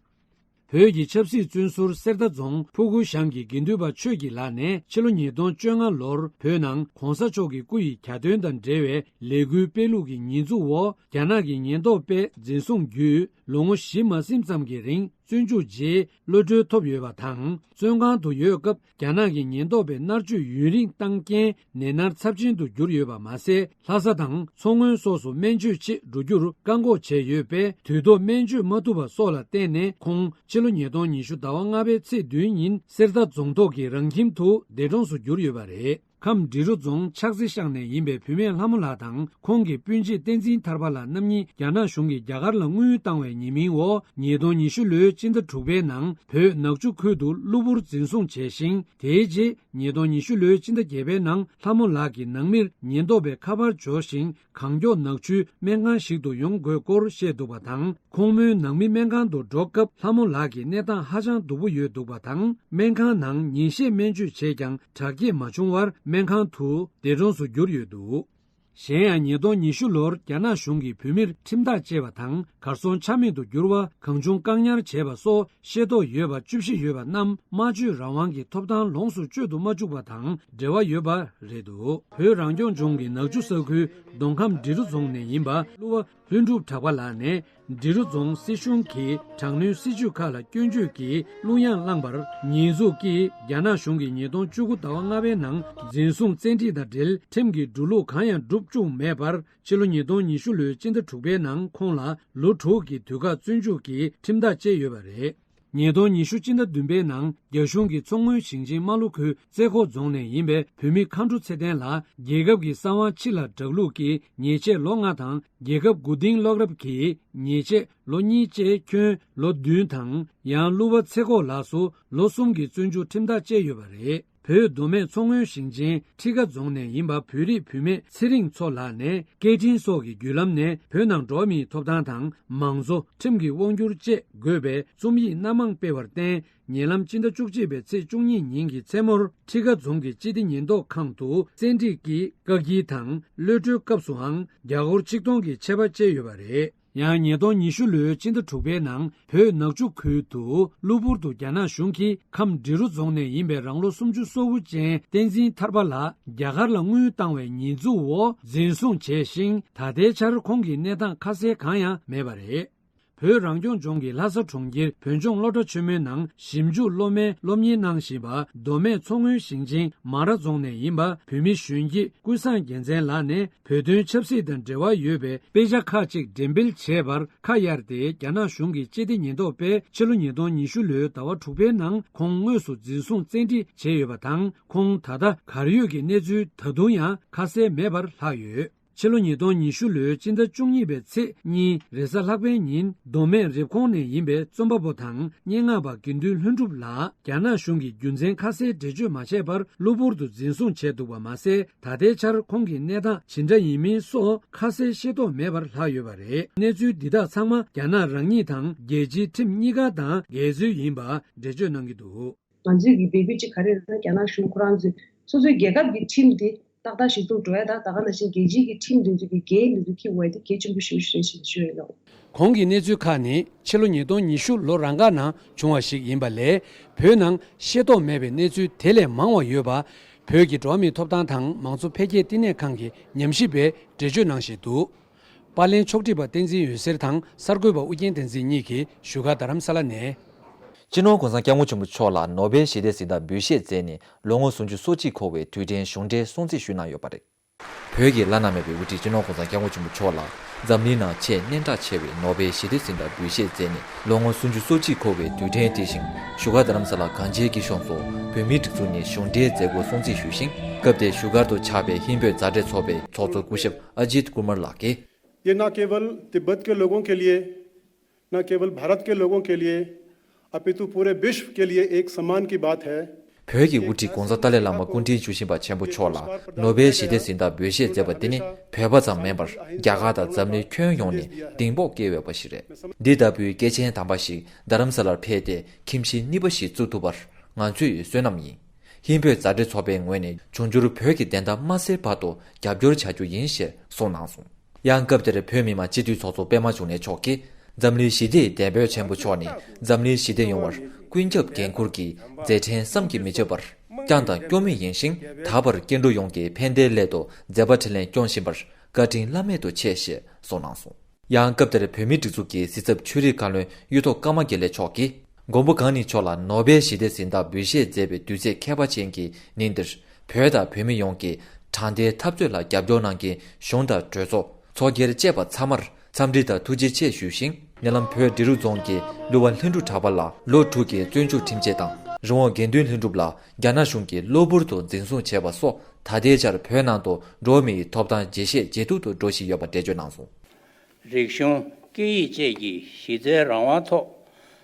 བོད་ཀྱི་ཆབ་སྲིད་བཙོན་ཟུར་གསེར་རྟ་རྫོང་ཕུ་གུ་ཞང་གི་དགེ་འདུན་པ་ཆོས་ཀྱི་ལགས་ནས་ཕྱི་ལོ་ཉིས་སྟོང་བཅོ་ལྔ་ལོར་བོད་ནང་གོང་ས་མཆོག་གི་སྐུ་ཡི་གྱ་སྟོན་དང་འབྲེལ་བའི་ལས་འགུལ་སྤེལ་ལུགས་ཀྱི་ཉེས་འཛུགས་འོག་རྒྱ་ནག་གི་ཉེན་རྟོག་པས་འཛིན་བཟུང་བརྒྱུད་ལོ་ངོ་བཞི་མ་ཟིན་ཙམ་གྱི་རིང་ བཙོན་འཇུག་རྗེས་གློད་གྲོལ་ཐོབ་ཡོད་པ་དང་། བཙོན་ཁང་དུ་ཡོད་སྐབས་རྒྱ་ནག་གི་ཉེན་རྟོག་པས་མནར་གཅོད་ཡུན་རིང་བཏང་རྐྱེན་ནད་མནར་ཚབས་ཆེན་དུ་གྱུར་ཡོད་པ་མ་ཟད། ལྷ་ས་དང་མཚོ་སྔོན་སོགས་སུ་སྨན་བཅོས་ཆེད་འགྲོ་རྒྱུར་བཀག་འགོག་བྱས་ཡོད་པས། དུས་ཐོག་སྨན་བཅོས་མ་ཐུབ་པ་སོགས་ལ་བརྟེན་ནས། ཁོང་ཕྱི་ལོ་ཉིས་སྟོང་ཉི་ཤུ་ཟླ་བ་ལྔ་པའི་ཚེས་བདུན་ཉིན་གསེར་རྟ་རྫོང་ཐོག་གི་རང་ཁྱིམ་དུ་འདས་གྲོངས་སུ་གྱུར་ཡོད་པ་རེད། ཁམས་འབྲི་རུ་རྫོང་ཆགས་རྩེ་ཤང་ནས་ཡིན་པའི་བུད་མེད་ལྷ་མོ་ལགས་དང་ཁོང་གི་སྤུན་མཆེད་བསྟན་འཛིན་ཐར་པ་ལགས་རྣམ་གཉིས་རྒྱ་ནག་གཞུང་གིས་རྒྱ་གར་ལ་དངུལ་བཏང་བའི་ཉེས་མིང་འོག་ཉིས་སྟོང་ཉི་ཤུ་ལོའི་སྤྱི་ཟླ་དྲུག་པའི་ནང་བོད་ནག་ཆུ་ཁུལ་དུ་གློ་བུར་འཛིན་བཟུང་བྱས་ཤིང་། དེའི་རྗེས་ཉིས་སྟོང་ཉི་ཤུ་ལོའི་སྤྱི་ཟླ་བརྒྱད་པའི་ནང་ལྷ་མོ་ལགས་ཀྱི་ནང་མིར་ཉེན་རྟོག་པས་ཁ་པར་འབྱོར་ཞིང་། གང་མགྱོགས་ནག་ཆུའི་སྨན་ཁང་ཞིག་ཏུ་ཡོང་དགོས་སྐོར་བཤད་འདུག་པ་དང་། ཁོང་མོའི་ནང་མི་སྨན་ཁང་དུ་འགྲོ་སྐབས་ལྷ་མོ་ལགས་ཀྱི་གནས་སྟངས་ཧ་ཅང་སྡུག་པོ་ཡོད་འདུག་པ་དང་། སྨན་ཁང་ནང་ཉིན་ཤས་སྨན་བཅོས་བྱས་ཀྱང་དྲག་སྐྱེད་མ་བྱུང་བར་སྨན་ཁང་དུ་འདས་གྲོངས་སུ་གྱུར་ཡོད་འདུག་གཞན་ཡང་ཉིས་སྟོང་ཉི་ཤུ་ལོར་རྒྱ་ནག་གཞུང་གིས་བོད་མིར་ཁྲིམས་ཐག་བཅད་པ་དང་གར་སོང་ཆ་མེད་དུ་གྱུར་བ། གང་བྱུང་བཀག་ཉར་བྱས་པ་སོགས་ཤེས་རྟོགས་ཡོད་པ་བཅུ་བཞི་ཡོད་པ་རྣམས་སྨྲ་བརྗོད་རང་དབང་གི་ཐོབ་ཐང་ལོངས་སུ་སྤྱོད་དུ་མ་བཅུག་པ་དང་འབྲེལ་བ་ཡོད་པ་རེད་འདུག་བོད་རང་སྐྱོང་ལྗོངས་ཀྱི་ནག་ཆུ་ས་ཁུལ་མདོ་ཁམས་འབྲི་རུ་རྫོང་ནས་ཡིན་པ་གླུ་བ་ལྷུན་གྲུབ་གྲགས་པ་ལགས་ནས། འབྲི་རུ་རྫོང་སྲིད་གཞུང་གིས་དྲག་གནོན་སྲིད་བྱུས་ཁག་ལ་སྐྱོན་བརྗོད་ཀྱིས་གླུ་དབྱངས་བླངས་པར་ཉེས་འཛུགས་ཀྱིས་རྒྱ་ནག་གཞུང་གིས་ཉིས་སྟོང་བཅུ་དགུ་ཟླ་བ་ལྔ་པའི་ནང་འཛིན་བཟུང་བཙན་ཁྲིད་དང་འབྲེལ་ཁྲིམས་ཀྱི་འགྲོ་ལུགས་གང་ཡང་བསྒྲུབས་བཅུག་མེད་པར། ཕྱི་ལོ་ཉིས་སྟོང་ཉི་ཤུ་ལོའི་སྤྱི་ཟླ་དྲུག་པའི་ནང་ཁོང་ལ་ལོ་དྲུག་གི་དུས་བཀག་བཙོན་འཇུག་གི་ཁྲིམས་ཐག་བཅད་ཡོད་པ་རེད། ཉིས་སྟོང་ཉི་ཤུ་སྤྱི་ཟླ་བདུན་པའི་ནང་རྒྱ་གཞུང་གིས་མཚོ་སྔོན་ཞིང་ཆེན་རྨ་ལྷོ་ཁུལ་རྩེ་ཁོག་རྫོང་ནས་ཡིན་པའི་བོད་མི་མཁའ་འགྲོ་ཚེ་བརྟན་ལ་རྒྱལ་ཁབ་ཀྱི་གསང་བ་ཕྱི་ལ་བསྒྲགས་ལུགས་ཀྱི་ཉེས་ཆད་ལོ་ལྔ་དང་རྒྱལ་ཁབ་མགོ་རྟིང་སློག་རབས་ཀྱི་ཉེས་ཆད་ལོ་གཉིས་བཅས་ཁྱོན་ལོ་བདུན་དང་། ཡང་གླུ་བ་ཚེ་ཁོག་ལགས་སུ་ལོ་གསུམ་གྱི་བཙོན་འཇུག་ཁྲིམས་ཐག་བཅད་ཡོད་པ་རེད། བོད་མདོ་སྨད་མཚོ་སྔོན་ཞིང་ཆེན་ཁྲི་ཀ་རྫོང་ནས་ཡིན་པ་བོད་རིགས་བུད་མེད་ཚེ་རིང་མཚོ་ལགས་ནས་སྐད་འཕྲིན་སོགས་ཀྱི་བརྒྱུད་ལམ་ནས་བོད་ནང་འགྲོ་བ་མིའི་ཐོབ་ཐང་དང་མང་གཙོ། ཁྲིམས་ཀྱི་དབང་སྒྱུར་བཅས་དགོས་པའི་རྩོམ་ཡིག་སྣ་མང་སྤེལ་བར་བརྟེན། ཉེ་ལམ་སྤྱི་ཟླ་བཅུ་གཅིག་པའི་ཚེས་བཅུ་གཉིས་ཉིན་གྱི་མཚན་མོར་ཁྲི་ཀ་རྫོང་གི་སྤྱི་བདེ་ཉེན་རྟོག་ཁང་དུ་བཙན་ཁྲིད་ཀྱིས་བཀག་སྐྱིལ་དང་གློད་གྲོལ་སྐབས་སུའང་རྒྱ་སྒོར་ཆིག་སྟོང་གི་ཆད་པ་བཅད་ཡོད་པ་རེད། ཡང་ཉིས་སྟོང་ཉི་ཤུ་ལོའི་སྤྱི་ཟླ་དྲུག་པའི་ནང་བོད་ནག་ཆུ་ཁུལ་དུ་གློ་བུར་དུ་རྒྱ་ནག་གཞུང་གིས་ཁམས་འབྲི་རུ་རྫོང་ནས་ཡིན་པའི་རང་ལོ་སུམ་ཅུ་སོ་དགུ་ཅན་བསྟན་འཛིན་ཐར་པ་ལགས་རྒྱ་གར་ལ་དངུལ་བཏང་བའི་ཉེས་འཛུགས་འོག་འཛིན་བཟུང་བྱས་ཤིང་། ད་ལྟའི་ཆར་ཁོང་གི་གནས་སྟངས་ཁ་གསལ་གང་ཡང་མེད་པ་རེད། བོད་རང་སྐྱོང་ལྗོངས་ཀྱི་ལྷ་ས་གྲོང་ཁྱེར་བོད་ལྗོངས་སློབ་གྲྭ་ཆེན་མོའི་ནང་ཞིབ་འཇུག་སློབ་མའི་སློབ་གཉེར་གནང་བཞིན་པ་མདོ་སྨད་མཚོ་སྔོན་ཞིང་ཆེན་མ་ར་རྫོང་ནས་ཡིན་པ་བོད་མི་གཞོན་སྐྱེས་ཀུན་བཟང་རྒྱལ་མཚན་ལགས་ནས། བོད་དོན་ཆབ་སྲིད་དང་འབྲེལ་བ་ཡོད་པའི་དཔེ་ཆ་ཁག་ཅིག་འགྲེམས་སྤེལ་བྱས་པར་ཁ་གཡར་ཏེ། རྒྱ་ནག་གཞུང་གི་སྤྱི་བདེ་ཉེན་རྟོག་པས་ཕྱི་ལོ་ཉིས་སྟོང་ཉི་ཤུ་ལོའི་ཟླ་བ་དྲུག་པའི་ནང་ཁོང་དངོས་སུ་འཛིན་བཟུང་བཙན་ཁྲིད་བྱས་ཡོད་པ་དང་། ཁོང་ད་ལྟ་གར་ཡོད་ཀྱི་གནས་ཚུལ་ད་དུང་ཡང་ཁ་གསལ་མེད་པར་ལྷག་ཡོད། ཕྱི་ལོ་ཉིས་སྟོང་ཉི་ཤུ་ལོའི་སྤྱི་ཟླ་བཅུ་གཉིས་པའི་ཚེས་གཉིས་རེས་གཟའ་ལྷག་པའི་ཉིན་མདོ་སྨད་རེབ་གོང་ནས་ཡིན་པའི་རྩོམ་པ་པོ་དང་སྙན་ངག་པ་དགེ་འདུན་ལྷུན་གྲུབ་ལགས་རྒྱ་ནག་གཞུང་གིས་རྒྱུ་མཚན་ཁ་གསལ་འགྲེལ་བརྗོད་མ་བྱས་པར་གློ་བུར་དུ་འཛིན་བཟུང་བྱས་འདུག་པ་མ་ཟད། ད་ལྟའི་ཆར་ཁོང་གི་གནས་སྟངས་ཇི་འདྲ་ཡིན་མིན་སོགས་ཁ་གསལ་ཤེས་རྟོགས་མེད་པར་ལྷག་ཡོད་པ་རེད། གནས་ཚུལ་འདི་དག་ཚང་མ་རྒྱ་ནག་རང་ཉིད་དང་རྒྱལ་སྤྱིའི་ཁྲིམས་གཉིས་ཀ་དང་འགལ་ཚུལ་ཡིན་པ་འགྲེལ་བརྗོད་གནང་གི་འདུག་ང་ཚོས་ཀྱི་འབོད་སྐུལ་ཅིག་ག་རེ་རེད་ན། རྒྱ་ནག་གཞུང་ཁོ་རང་ཚོས་སོ་སོའི་རྒྱལ་ཁབ་ཀྱི་ཁྲིམས་དེ་ཏག་ཏག་ཞིག་ཏུ་འགྲོ་ཡ་དང་། ད་ག་ནང་བཞིན་རྒྱལ་སྤྱིའི་གི་ཁྲིམས་དེ་ཚོ་གི་འགལ་ནས་ཚུལ་འཁྱེར་བ་དེ་གལ་ཆེན་པོ་ཞེ་པོ་ཞིག་རེད་ཞེས་ཞུ་ཡ་ཡིན། ཁོང་གི་གནས་ཚུལ་ཁག་ནི་ཕྱི་ལོ་ཉིས་སྟོང་ཉི་ཤུ་ལོ་རང་ག་ནང་བྱུང་བ་ཞིག་ཡིན་པ་ལས། བོད་ནང་ཤེས་རྟོགས་མེད་པའི་གནས་ཚུལ་དེ་ལས་མང་བ་ཡོད་པ། བོད་ཀྱི་འགྲོ་བ་མིའི་ཐོབ་ཐང་དང་མང་གཙོ་འཕེལ་རྒྱས་བསྟི་གནས་ཁང་གི་ཉམས་ཞིབ་པས་འགྲེལ་བརྗོད་གནང་བཞིན་འདུག་པར་ལེན་ཕྱོགས་སྒྲིག་པ་བསྟན་འཛིན་འོད་ཟེར་དང་གསར་འགོད་པ་ཨུ་རྒྱན་བསྟན་འཛིན་གཉིས་ཀྱིས་བཞུགས་སྒར་རྡ་རམ་ས་ལ་ནས། སྤྱི་ནོར་༸གོང་ས་༸སྐྱབས་མགོན་ཆེན་པོ་མཆོག་ལ་ནོ་བེལ་ཞི་བདེའི་གཟེངས་རྟགས་འབུལ་བཞེས་མཛད་ནས་ལོ་ངོ་སུམ་ཅུ་སོ་གཅིག་འཁོར་བའི་དུས་དྲན་གཞུང་འབྲེལ་སྲུང་བརྩི་ཞུས་གནང་ཡོད་པ་རེད། བོད་ཀྱི་བླ་ན་མེད་པའི་དབུ་ཁྲིད་སྤྱི་ནོར་༸གོང་ས་༸སྐྱབས་མགོན་ཆེན་པོ་མཆོག་ལ་འཛམ་གླིང་ནང་ཆེས་སྙན་གྲགས་ཆེ་བའི་ནོ་བེལ་ཞི་བདེའི་གཟེངས་རྟགས་འབུལ་བཞེས་མཛད་ནས་ལོ་ངོ་སུམ་ཅུ་སོ་གཅིག་འཁོར་བའི་དུས་དྲན་དེ་བཞིན་བཞུགས་སྒར་རྡ་རམ་ས་ལ་གངས་ཅན་སྐྱིད་གཤོངས་སུ་བོད་མིའི་སྒྲིག་འཛུགས་ནས་གཞུང་འབྲེལ་མཛད་སྒོ་སྲུང་བརྩི་ཞུས་ཤིང་། སྐབས་དེར་བཞུགས་སྒར་དུ་ཆགས་པའི་ཧིན་བོད་མཛའ་འབྲེལ་ཚོགས་པའི་ཚོགས་གཙོ་སྐུ་ཞབས་ཨ་ཇིད་ཀུ་མར་ལགས་ཀྱིས། ये ना केवल तिब्बत के लोगों के लिए, ना केवल भारत के लोगों के लिए, अपितु पूरे विश्व के लिए एक सम्मान की बात है। བོད་ཀྱི་དབུ་ཁྲིད་༸གོང་ས་ཏཱ་ལའི་བླ་མ་སྐུ་ཕྲེང་བཅུ་བཞི་པ་ཆེན་པོ་མཆོག་ལ་ནོ་བེལ་ཞི་བདེའི་གཟེངས་རྟགས་འབུལ་བཞེས་མཛད་པ་འདི་ནི་བོད་པ་ཙམ་མིན་པར་རྒྱ་གར་དང་འཛམ་གླིང་ཁྱོན་ཡོངས་ནས་གདེང་སྤོབས་སྐྱེ་འོས་པ་ཞིག་རེད། འདི་ལྟ་བུའི་སྐྱེས་ཆེན་དམ་པ་ཞིག་རྡ་རམ་ས་ལར་ཕེབས་ཏེ་ཁྱིམ་གཞིས་གཉིས་པ་ཞིག་བཙུགས་ཐུབ་པར་ང་ཚོས་བསོད་ནམས་ཡིན། ཧིན་བོད་མཛའ་འབྲེལ་ཚོགས་པའི་ངོས་ནས་འབྱུང་འགྱུར་བོད་ཀྱི་བདེན་མཐའ་མ་གསལ་བར་དུ་རྒྱབ་སྐྱོར་བྱ་རྒྱུ་ཡིན་ཞེས་གསུངས་གནང་སོང་། ཡང་སྐབས་དེར་བོད་མི་མང་སྤྱི་འཐུས་ཚོགས་གཙོ་པད་མ་འབྱུང་གནས་མཆོག་གིས་འཛམ་གླིང་ཞི་བདེའི་འདས་པོ་ཆེན་པོ་མཆོག་ནི་འཛམ་གླིང་ཞི་བདེ་ཡོང་བར་ཀུན་ཁྱབ་འགན་འཁུར་གྱི་མཛད་འཕྲིན་བསམ་གྱིས་མི་ཁྱབ་པར་བསྐྱངས་དང་སྐྱོང་མུས་ཡིན་ཞིང་། ད་བར་སྐྱེ་འགྲོ་ཡོངས་ཀྱི་ཕན་བདེའི་སླད་དུ་མཛད་པ་འཕྲིན་ལས་སྐྱོང་བཞིན་པར་བཀའ་དྲིན་བླ་མེད་དུ་ཆེ་ཞེས་གསུངས་གནང་སོང་། ཡང་སྐབས་དེར་བོད་མིའི་སྒྲིག་འཛུགས་ཀྱི་གཟི་ཚབ་ཆོས་རིག་བཀའ་བློན་གཡུ་ཐོག་ཀརྨ་དགེ་ལེགས་མཆོག་གིས། མགོན་པོ་གང་ཉིད་མཆོག་ལ་ནོ་བེལ་ཞི་བདེའི་གཟེངས་རྟགས་འབུལ་བཞེས་མཛད་པའི་དུས་ཚེས་ཁྱད་པར་ཅན་གྱི་ཉིན་འདིར། བོད་དང་བོད་མི་ཡོངས་ཀྱིས་དྲང་བདེན་འཐབ་རྩོད་ལ་རྒྱབ་སྐྱོར་གནང་མཁན་གཞུང་དང་གྲོས་ཚོགས། ཚོགས་སྒེར་བཅས་པ་ཚང་མར་འཚམས་འདྲི་དང་ཐུགས་རྗེ་ཆེ་ཞུས་ཤིང་། ཉེ་ལམ་བོད་འབྲི་རུ་རྫོང་གི་གླུ་བ་ལྷུན་གྲུབ་གྲགས་པ་ལགས་ལོ་དྲུག་གི་བཙོན་འཇུག་ཁྲིམས་ཆད་དང་། རི་བོང་དགེ་འདུན་ལྷུན་གྲུབ་ལགས་རྒྱ་ནག་གཞུང་གིས་གློ་བུར་དུ་འཛིན་བཟུང་བྱས་པ་སོགས། ད་ལྟའི་ཆར་བོད་ནང་དུ་འགྲོ་བ་མིའི་ཐོབ་ཐང་ཇེ་ཆེ་ཇེ་སྡུག་ཏུ་འགྲོ་བཞིན་ཡོད་པ་འགྲེལ་བརྗོད་གནང་སོང་། རིག་གཞུང་། སྐད་ཡིག་བཅས་ཀྱི་གཞི་རྩའི་རང་དབང་ཐོག་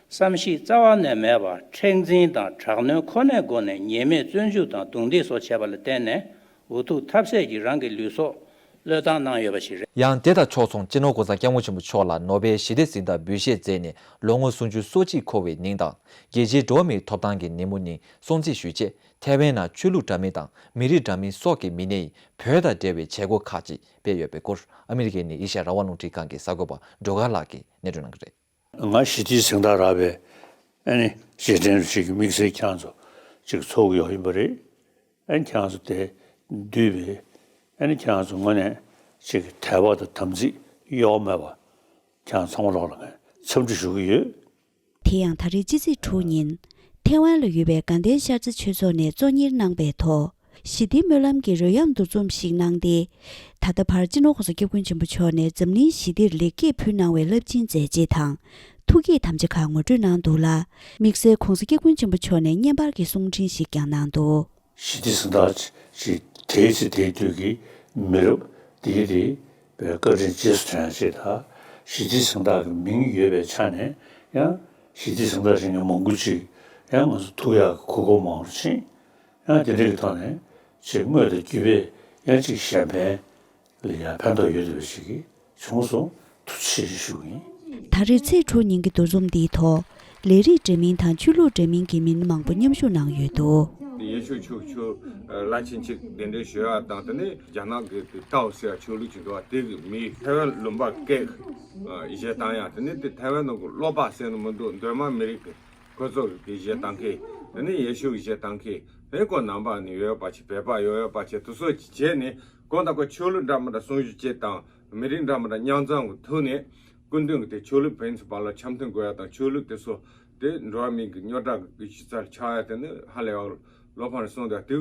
བསམ་གཞིག་རྩ་བ་ནས་མེད་པར་མཁྲེགས་འཛིན་དང་དྲག་གནོན་ཁོ་ནའི་སྒོ་ནས་ཉེས་མེད་བཙོན་འཇུག་དང་རྡུང་རྡེག་སོགས་བྱས་པ་ལ་བརྟེན་ནས་འུ་ཐུག་ཐབས་ཟད་ཀྱིས་རང་གི་ལུས་སྲོག་བློས་བཏང་གནང་ཡོད་པ་ཞིག་རེད། ཡང་དེ་དང་ཕྱོགས་མཚུངས་སྤྱི་ནོར་༸གོང་ས་༸སྐྱབས་མགོན་ཆེན་པོ་མཆོག་ལ་ནོ་བེལ་ཞི་བདེའི་གཟེངས་རྟགས་འབུལ་བཞེས་མཛད་ནས་ལོ་ངོ་སུམ་ཅུ་སོ་གཅིག་འཁོར་བའི་ཉིན་དང་། རྒྱལ་སྤྱིའི་འགྲོ་བ་མིའི་ཐོབ་ཐང་གི་ཉིན་མོ་ཉིན་སྲུང་བརྩི་ཞུས་རྗེས། ཐའེ་ཝན་ནང་ཆོས་ལུགས་འདྲ་མིན་དང་མི་རིགས་འདྲ་མིན་སོགས་ཀྱི་མི་སྣས་བོད་དང་འབྲེལ་བའི་བྱེད་སྒོ་ཁག་ཅིག་སྤེལ་ཡོད་པའི་སྐོར། ཨ་མི་རི་ཀའི་ནས་ཨེ་ཤ་ཡ་རང་དབང་རླུང་འཕྲིན་ཁང་གི་གསར་འགོད་པ་སྒྲོལ་དཀར་ལགས་ཀྱིས་སྙན་སྒྲོན་གནང་གི་རེད། ང་ཞི་བདེའི་གཟེངས་རྟགས་རག་པའི་ཨ་ནི་རྗེས་དྲན་རུ་ཞིག་གི་དམིགས་བསལ་ཁྱེད་རང་ཚོ་ཅིག་ཚོགས་ཀྱི་ཡོག་ཡིན་པ་རེད། ཨ་ནི་ཁྱེད་རང་ཚོ་དེ་འདུས་པའི་ཨ་ནི་ཁྱེད་རང་ཚོ་ངོས་ནས་ཅིག་དད་པ་དང་དམ་ཚིག་གཡོ་བ་མེད་པ་ཁྱེད་རང་ཚང་མ་ལོག་ལ་ངས་འཚམས་འདྲི་ཞུ་གི་ཡོད། དེ་ཡང་ད་རེས་སྤྱི་ཚེས་དྲུག་ཉིན། ཐའེ་ཝན་ལ་ཡོད་པའི་དགའ་ལྡན་ཤར་རྩེ་ཆོས་ཚོགས་ནས་གཙོ་གཉེར་གནང་པའི་ཐོག་ཞི་བདེའི་སྨོན་ལམ་གྱི་རོལ་དབྱངས་འདུ་འཛོམས་ཤིག་གནང་སྟེ། ད་ལྟ་བར་སྤྱི་ནོར་༸གོང་ས་༸སྐྱབས་མགོན་ཆེན་པོ་མཆོག་ནས་འཛམ་གླིང་ཞི་བདེར་ལེགས་སྐྱེས་ཕུལ་གནང་བའི་རླབས་ཆེན་མཛད་རྗེས་དང་། ཐུགས་བསྐྱེད་དམ་བཅའ་ཁག་ངོ་སྤྲོད་གནང་འདུག་ལ། དམིགས་བསལ་༸གོང་ས་༸སྐྱབས་མགོན་ཆེན་པོ་མཆོག་ནས་བརྙན་པར་གྱི་གསུང་འཕྲིན་ཞིག་ཀྱང་གནང་འདུག་ཞི་བདེའི་གཟེངས་རྟགས་ཅིག་དེའི་ཚེ་དེའི་དུས་ཀྱི་མི་རབས་འདིའི་རིགས་པའི་བཀའ་དྲིན་རྗེས་སུ་དྲན་ཅིག་དང་། ཞི་བདེའི་གཟེངས་རྟགས་ཀྱི་མིང་ཡོད་པའི་ཆ་ནས་ཡང་ཞི་བདེའི་གཟེངས་རྟགས་རིང་ངེ་མང་པོ་ཅིག་ཡང་ང་ཚོ་ཐུག་ཡག་གི་གོ་སྐབས་མང་རུ་ཕྱིན། ཡང་དེ་འདྲ་གི་ཐོག་ནས་ཅིག་དངོས་དང་བརྒྱུད་པས་ཡང་ཅིག་གཞན་ཕན་ལ་ཡང་ཕན་ཐོགས་ཡོད་བསྡད་པ་ཞིག་གི་བྱུང་སོང་། ཐུགས་རྗེ་ཆེ་ཞུ་གི་ཡིན། ད་རེས་ཚེས་དྲུག་ཉིན་གྱི་འདུ་འཛོམས་འདིའི་ཐོག་ལས་རིགས་འདྲ་མིན་དང་ཆོས་ལུགས་འདྲ་མིན་གྱི་མི་སྣ་མང་པོ་མཉམ་ཞུགས་གནང་ཡོད་འདུག་ཡེ་ཤུ་ཆོས་ཆོས་བླ་ཆེན་གཅིག་གདན་འདྲེན་ཞུ་ཡ་དང་། དེ་ནས་རྒྱ་ནག་གི་དེ་ཏའོ་ཟེར་ཡ་ཆོས་ལུགས་ཅིག་འདུག་བ། དེ་གི་མི་ཐའེ་ཝན་ལུང་པ་སྐད་གཞས་བཏང་ཡ། དེ་ནས་དེ་ཐའེ་ཝན་ནང་གི་ཀློག་པ་ཟེར་ནི་མི་འདུག་མདོ་སྨད་མི་རིགས་ཀྱི་ཁོ་ཚོ་གི་གཞས་བཏང་མཁན། དེ་ནས་ཡེ་ཤུ་གི་གཞས་བཏང་མཁན། དེ་ནས་ཁོ་ནང་པ་ནས་ཡོད་ཡོད་པ་ཅིག་བོད་པ་ཡོད་ཡོད་པ་ཅིག་དེ་ཚོ་ཅིག་བྱས་ནས་ཁོ་དང་ཁོ་ཆོས་ལུགས་འདྲ་མི་འདྲ་སྲུང་བརྩི་བྱེད་དང་། མི་རིགས་འདྲ་མི་འདྲ་མཉམ་འཛོམས་ཀྱི་ཐོག་ནས་སྐུ་མདུན་གྱི་དེ་ཆོས་ལུགས་ཕན་ཚུན་བར་ལ་འཆམ་མཐུན་དགོས་ཡ་དང་། ཆོས་ལུགས་དེ་ཚོ་དེ་འགྲོ་བ་མིའི་གི་རྙོག་དྲ་གི་གཞི་རྩར་ཆགས་ཡ་དེ་ནི་ཧ་ལས་པ་བློ་ཕམ་རེད་གསུངས་ཏེ། དེའི་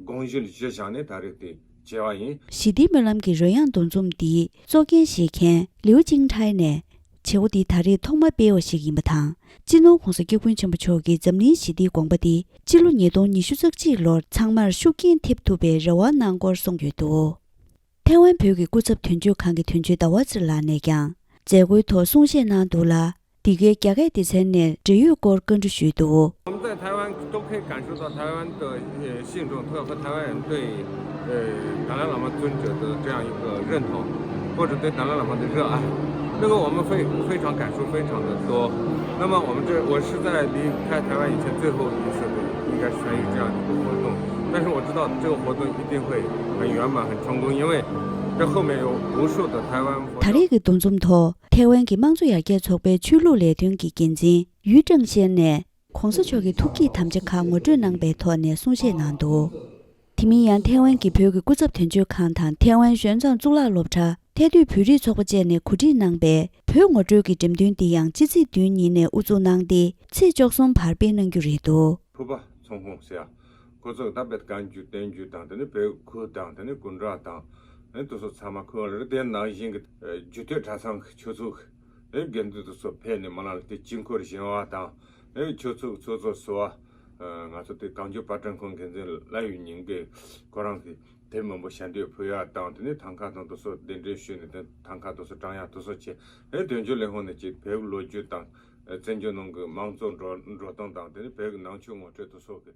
དགོངས་གཞི་ལ་གཞི་བཞག་ནས་ད་རེས་དེ་བྱས་པ་ཡིན། ཞི་བདེའི་སྨོན་ལམ་གྱི་རོལ་དབྱངས་འདུ་འཛོམས་འདིའི་གཙོ་འགན་བཞེས་མཁན་ལིའུ་ཅིང་ཁྲའེ་ནས། བྱེད་སྒོ་འདི་ད་རེས་ཐོག་མ་སྤེལ་བ་ཞིག་ཡིན་པ་དང་། སྤྱི་ནོར་༸གོང་ས་༸སྐྱབས་མགོན་ཆེན་པོ་མཆོག་གིས་འཛམ་གླིང་ཞི་བདེའི་དགོངས་པ་འདི་སྤྱི་ལོ་ཉིས་སྟོང་ཉི་ཤུ་རྩ་གཅིག་ལོར་ཚང་མར་ཤུགས་རྐྱེན་ཐེབས་ཐུབ་པའི་རེ་བ་གནང་སྐོར་གསུངས་ཡོད་འདུག་ཐའེ་ཝན་བོད་ཀྱི་སྐུ་ཚབ་དོན་གཅོད་ཁང་གི་དོན་གཅོད་ཟླ་བ་ཚེ་རིང་ལགས་ནས་ཀྱང་མཛད་སྒོའི་ཐོག་གསུང་བཤད་གནང་འདུག་ལ། འདི་གའི་རྒྱ་སྐད་སྡེ་ཚན་ནས་འབྲེལ་ཡོད་སྐོར་བཀའ་འདྲི་ཞུས་འདུག 我们在台湾都可以感受到台湾的呃信众和和台湾人对呃达赖喇嘛尊者的这样一个认同，或者对达赖喇嘛的热爱。那个我们非非常感触非常的多。那么我们这我是在离开台湾以前最后一次的，应该是参与这样一个活动，但是我知道这个活动一定会很圆满、很成功，因为这后面有无数的台湾佛教。ད་རེས་ཀྱི་འདུ་འཛོམས་ཐོག་ཐའེ་ཝན་གྱི་དམངས་གཙོ་ཡར་རྒྱས་ཚོགས་པའི་ཆོས་ལུགས་ལས་དོན་གྱི་འགན་འཛིན་ཡུས་ཀྲང་ཤན་ནས། ༸གོང་ས་མཆོག་གི་ཐུགས་བསྐྱེད་དམ་བཅའ་ཁག་ངོ་སྤྲོད་གནང་པའི་ཐོག་ནས་གསུང་བཤད་གནང་འདུག་དེ་མིན་ཡང་ཐའེ་ཝན་གྱི་བོད་ཀྱི་སྐུ་ཚབ་དོན་གཅོད་ཁང་དང་ཐའེ་ཝན་གཞོན་ཚང་གཙུག་ལག་སློབ་གྲྭ། ཐའེ་སྡོད་བོད་རིགས་ཚོགས་པ་བཅས་ནས་གོ་སྒྲིག་གནང་པའི་བོད་ངོ་སྤྲོད་ཀྱི་འགྲེམས་སྟོན་འདི་ཡང་སྤྱི་ཚེས་བདུན་ཉིན་ནས་དབུ་འཛུགས་གནང་སྟེ་ཚེས་བཅུ་གསུམ་བར་སྤེལ་གནང་རྒྱུ་རེད་འདུག་ཕུར་པ་ཚོང་ཁང་ཟེར་ཡ་ཁོ་ཚོ་ད་དཔེ་བཀའ་འགྱུར་བསྟན་འགྱུར་དང་། དེ་ནས་བོད་ཁུལ་དང་། དེ་ནས་སྐུ་འདྲ་དང་། ཨེ་དེ་ཚོ་ཚང་མ་ཁོ་རེད། དེ་ནང་བཞིན་གྱི་ཨེ་རྒྱུད་སྟོད་གྲྭ་ཚང་གི་ཆོས་ཚོགས་ཀྱི་ཨེ་དགེ་འདུན་དེ་ཚོ་ཕེབས་ནས་མ་ལ་ལ་དེ་དཀྱིལ་འཁོར་བཞེངས་པ་དང་། ཨེ་ཆོས་ཚོགས་ཚོགས་གཙོ་ཟུར་པ་ཨེ་ང་ཚོ་དེ་གངས་ལྗོངས་དཔལ་སྤྲུལ་ཁང་འགན་འཛིན་ལྷ་ཡུལ་ཉིན་དགེ་ཁོ་རང་གིས་དེབ་མང་པོ་ཞལ་འདེབས་ཕུལ་ཡ་དང་། དེ་ནས་ཐང་ཀ་དང་དེ་ཚོ་གདན་འདྲེན་ཞུས་ནས་དེ་ཐང་ཀ་དེ་ཚོ་དྲངས་ཡ་དེ་ཚོ་བྱས། ཨེ་དོན་གཅོད་ལས་ཁུངས་ནས་ཅིག་བོད་ལོ་རྒྱུས་དང་། ཨེ་བཙན་བྱོལ་ནང་གི་དམངས་གཙོ་འགྲོ་འགྲོ་སྟངས་དང་། དེ་ནས་བོད་ཀྱི་ནང་ཆོས་ངོ་སྤྲོད་དེ་ཚོ་གི་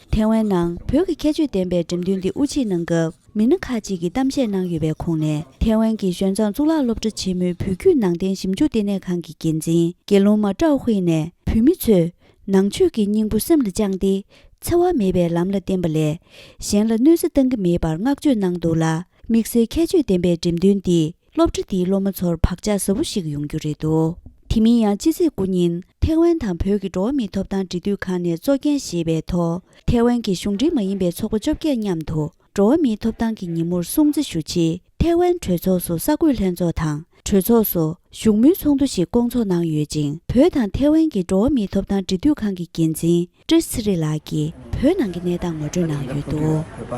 ཐའེ་ཝན་ནང་བོད་ཀྱི་ཁྱད་ཆོས་ལྡན་པའི་འགྲེམས་སྟོན་འདི་དབུ་འབྱེད་གནང་སྐབས་མི་སྣ་ཁག་ཅིག་གིས་གཏམ་བཤད་གནང་ཡོད་པའི་ཁོངས་ནས། ཐའེ་ཝན་གྱི་གཞོན་ཚང་གཙུག་ལག་སློབ་གྲྭ་ཆེན་མོའི་བོད་བརྒྱུད་ནང་བསྟན་ཞིབ་འཇུག་ལྟེ་གནས་ཁང་གི་འགན་འཛིན་དགེ་སློང་མ་ཀྲའོ་ཧུའེ་ནས། བོད་མི་ཚོས་ནང་ཆོས་ཀྱི་སྙིང་པོ་སེམས་ལ་བཅངས་ཏེ། འཚེ་བ་མེད་པའི་ལམ་ལ་བརྟེན་པ་ལས། གཞན་ལ་གནོད་འཚེ་བཏང་གི་མེད་པར་བསྔགས་བརྗོད་གནང་འདུག་ལ། དམིགས་བསལ་ཁྱད་ཆོས་ལྡན་པའི་འགྲེམས་སྟོན་འདིས་སློབ་གྲྭ་འདིའི་སློབ་མ་ཚོར་བག་ཆགས་ཟབ་པོ་ཞིག་ཡོང་རྒྱུ་རེད་འདུག་དེ་མིན་ཡང་སྤྱི་ཚེས་དགུ་ཉིན་ཐའེ་ཝན་དང་བོད་ཀྱི་འགྲོ་བ་མིའི་ཐོབ་ཐང་འབྲེལ་མཐུད་ཁང་ནས་གཙོ་འགན་བཞེས་པའི་ཐོག་ཐའེ་ཝན་གྱི་གཞུང་འབྲེལ་མ་ཡིན་པའི་ཚོགས་པ་བཅོ་བརྒྱད་མཉམ་དུ་འགྲོ་བ་མིའི་ཐོབ་ཐང་གི་ཉིན་མོར་སྲུང་བརྩི་ཞུ་ཆེད་ ཐའེ་ཝན་གྲོས་ཚོགས་སུ་གསར་འགོད་ལྷན་ཚོགས་དང་གྲོས་ཚོགས་སུ་བཞུགས་མོལ་ཚོགས་འདུ་ཞིག་བསྐོང་ཚོགས་གནང་ཡོད་ཅིང་། བོད་དང་ཐའེ་ཝན་གྱི་འགྲོ་བ་མིའི་ཐོབ་ཐང་འབྲེལ་མཐུད་ཁང་གི་འགན་འཛིན་ཀྲིས་ཚི་རི་ལགས་ཀྱིས་བོད་ནང་གི་གནས་སྟངས་ངོ་སྤྲོད་གནང་ཡོད་འདུག། བོད་པ་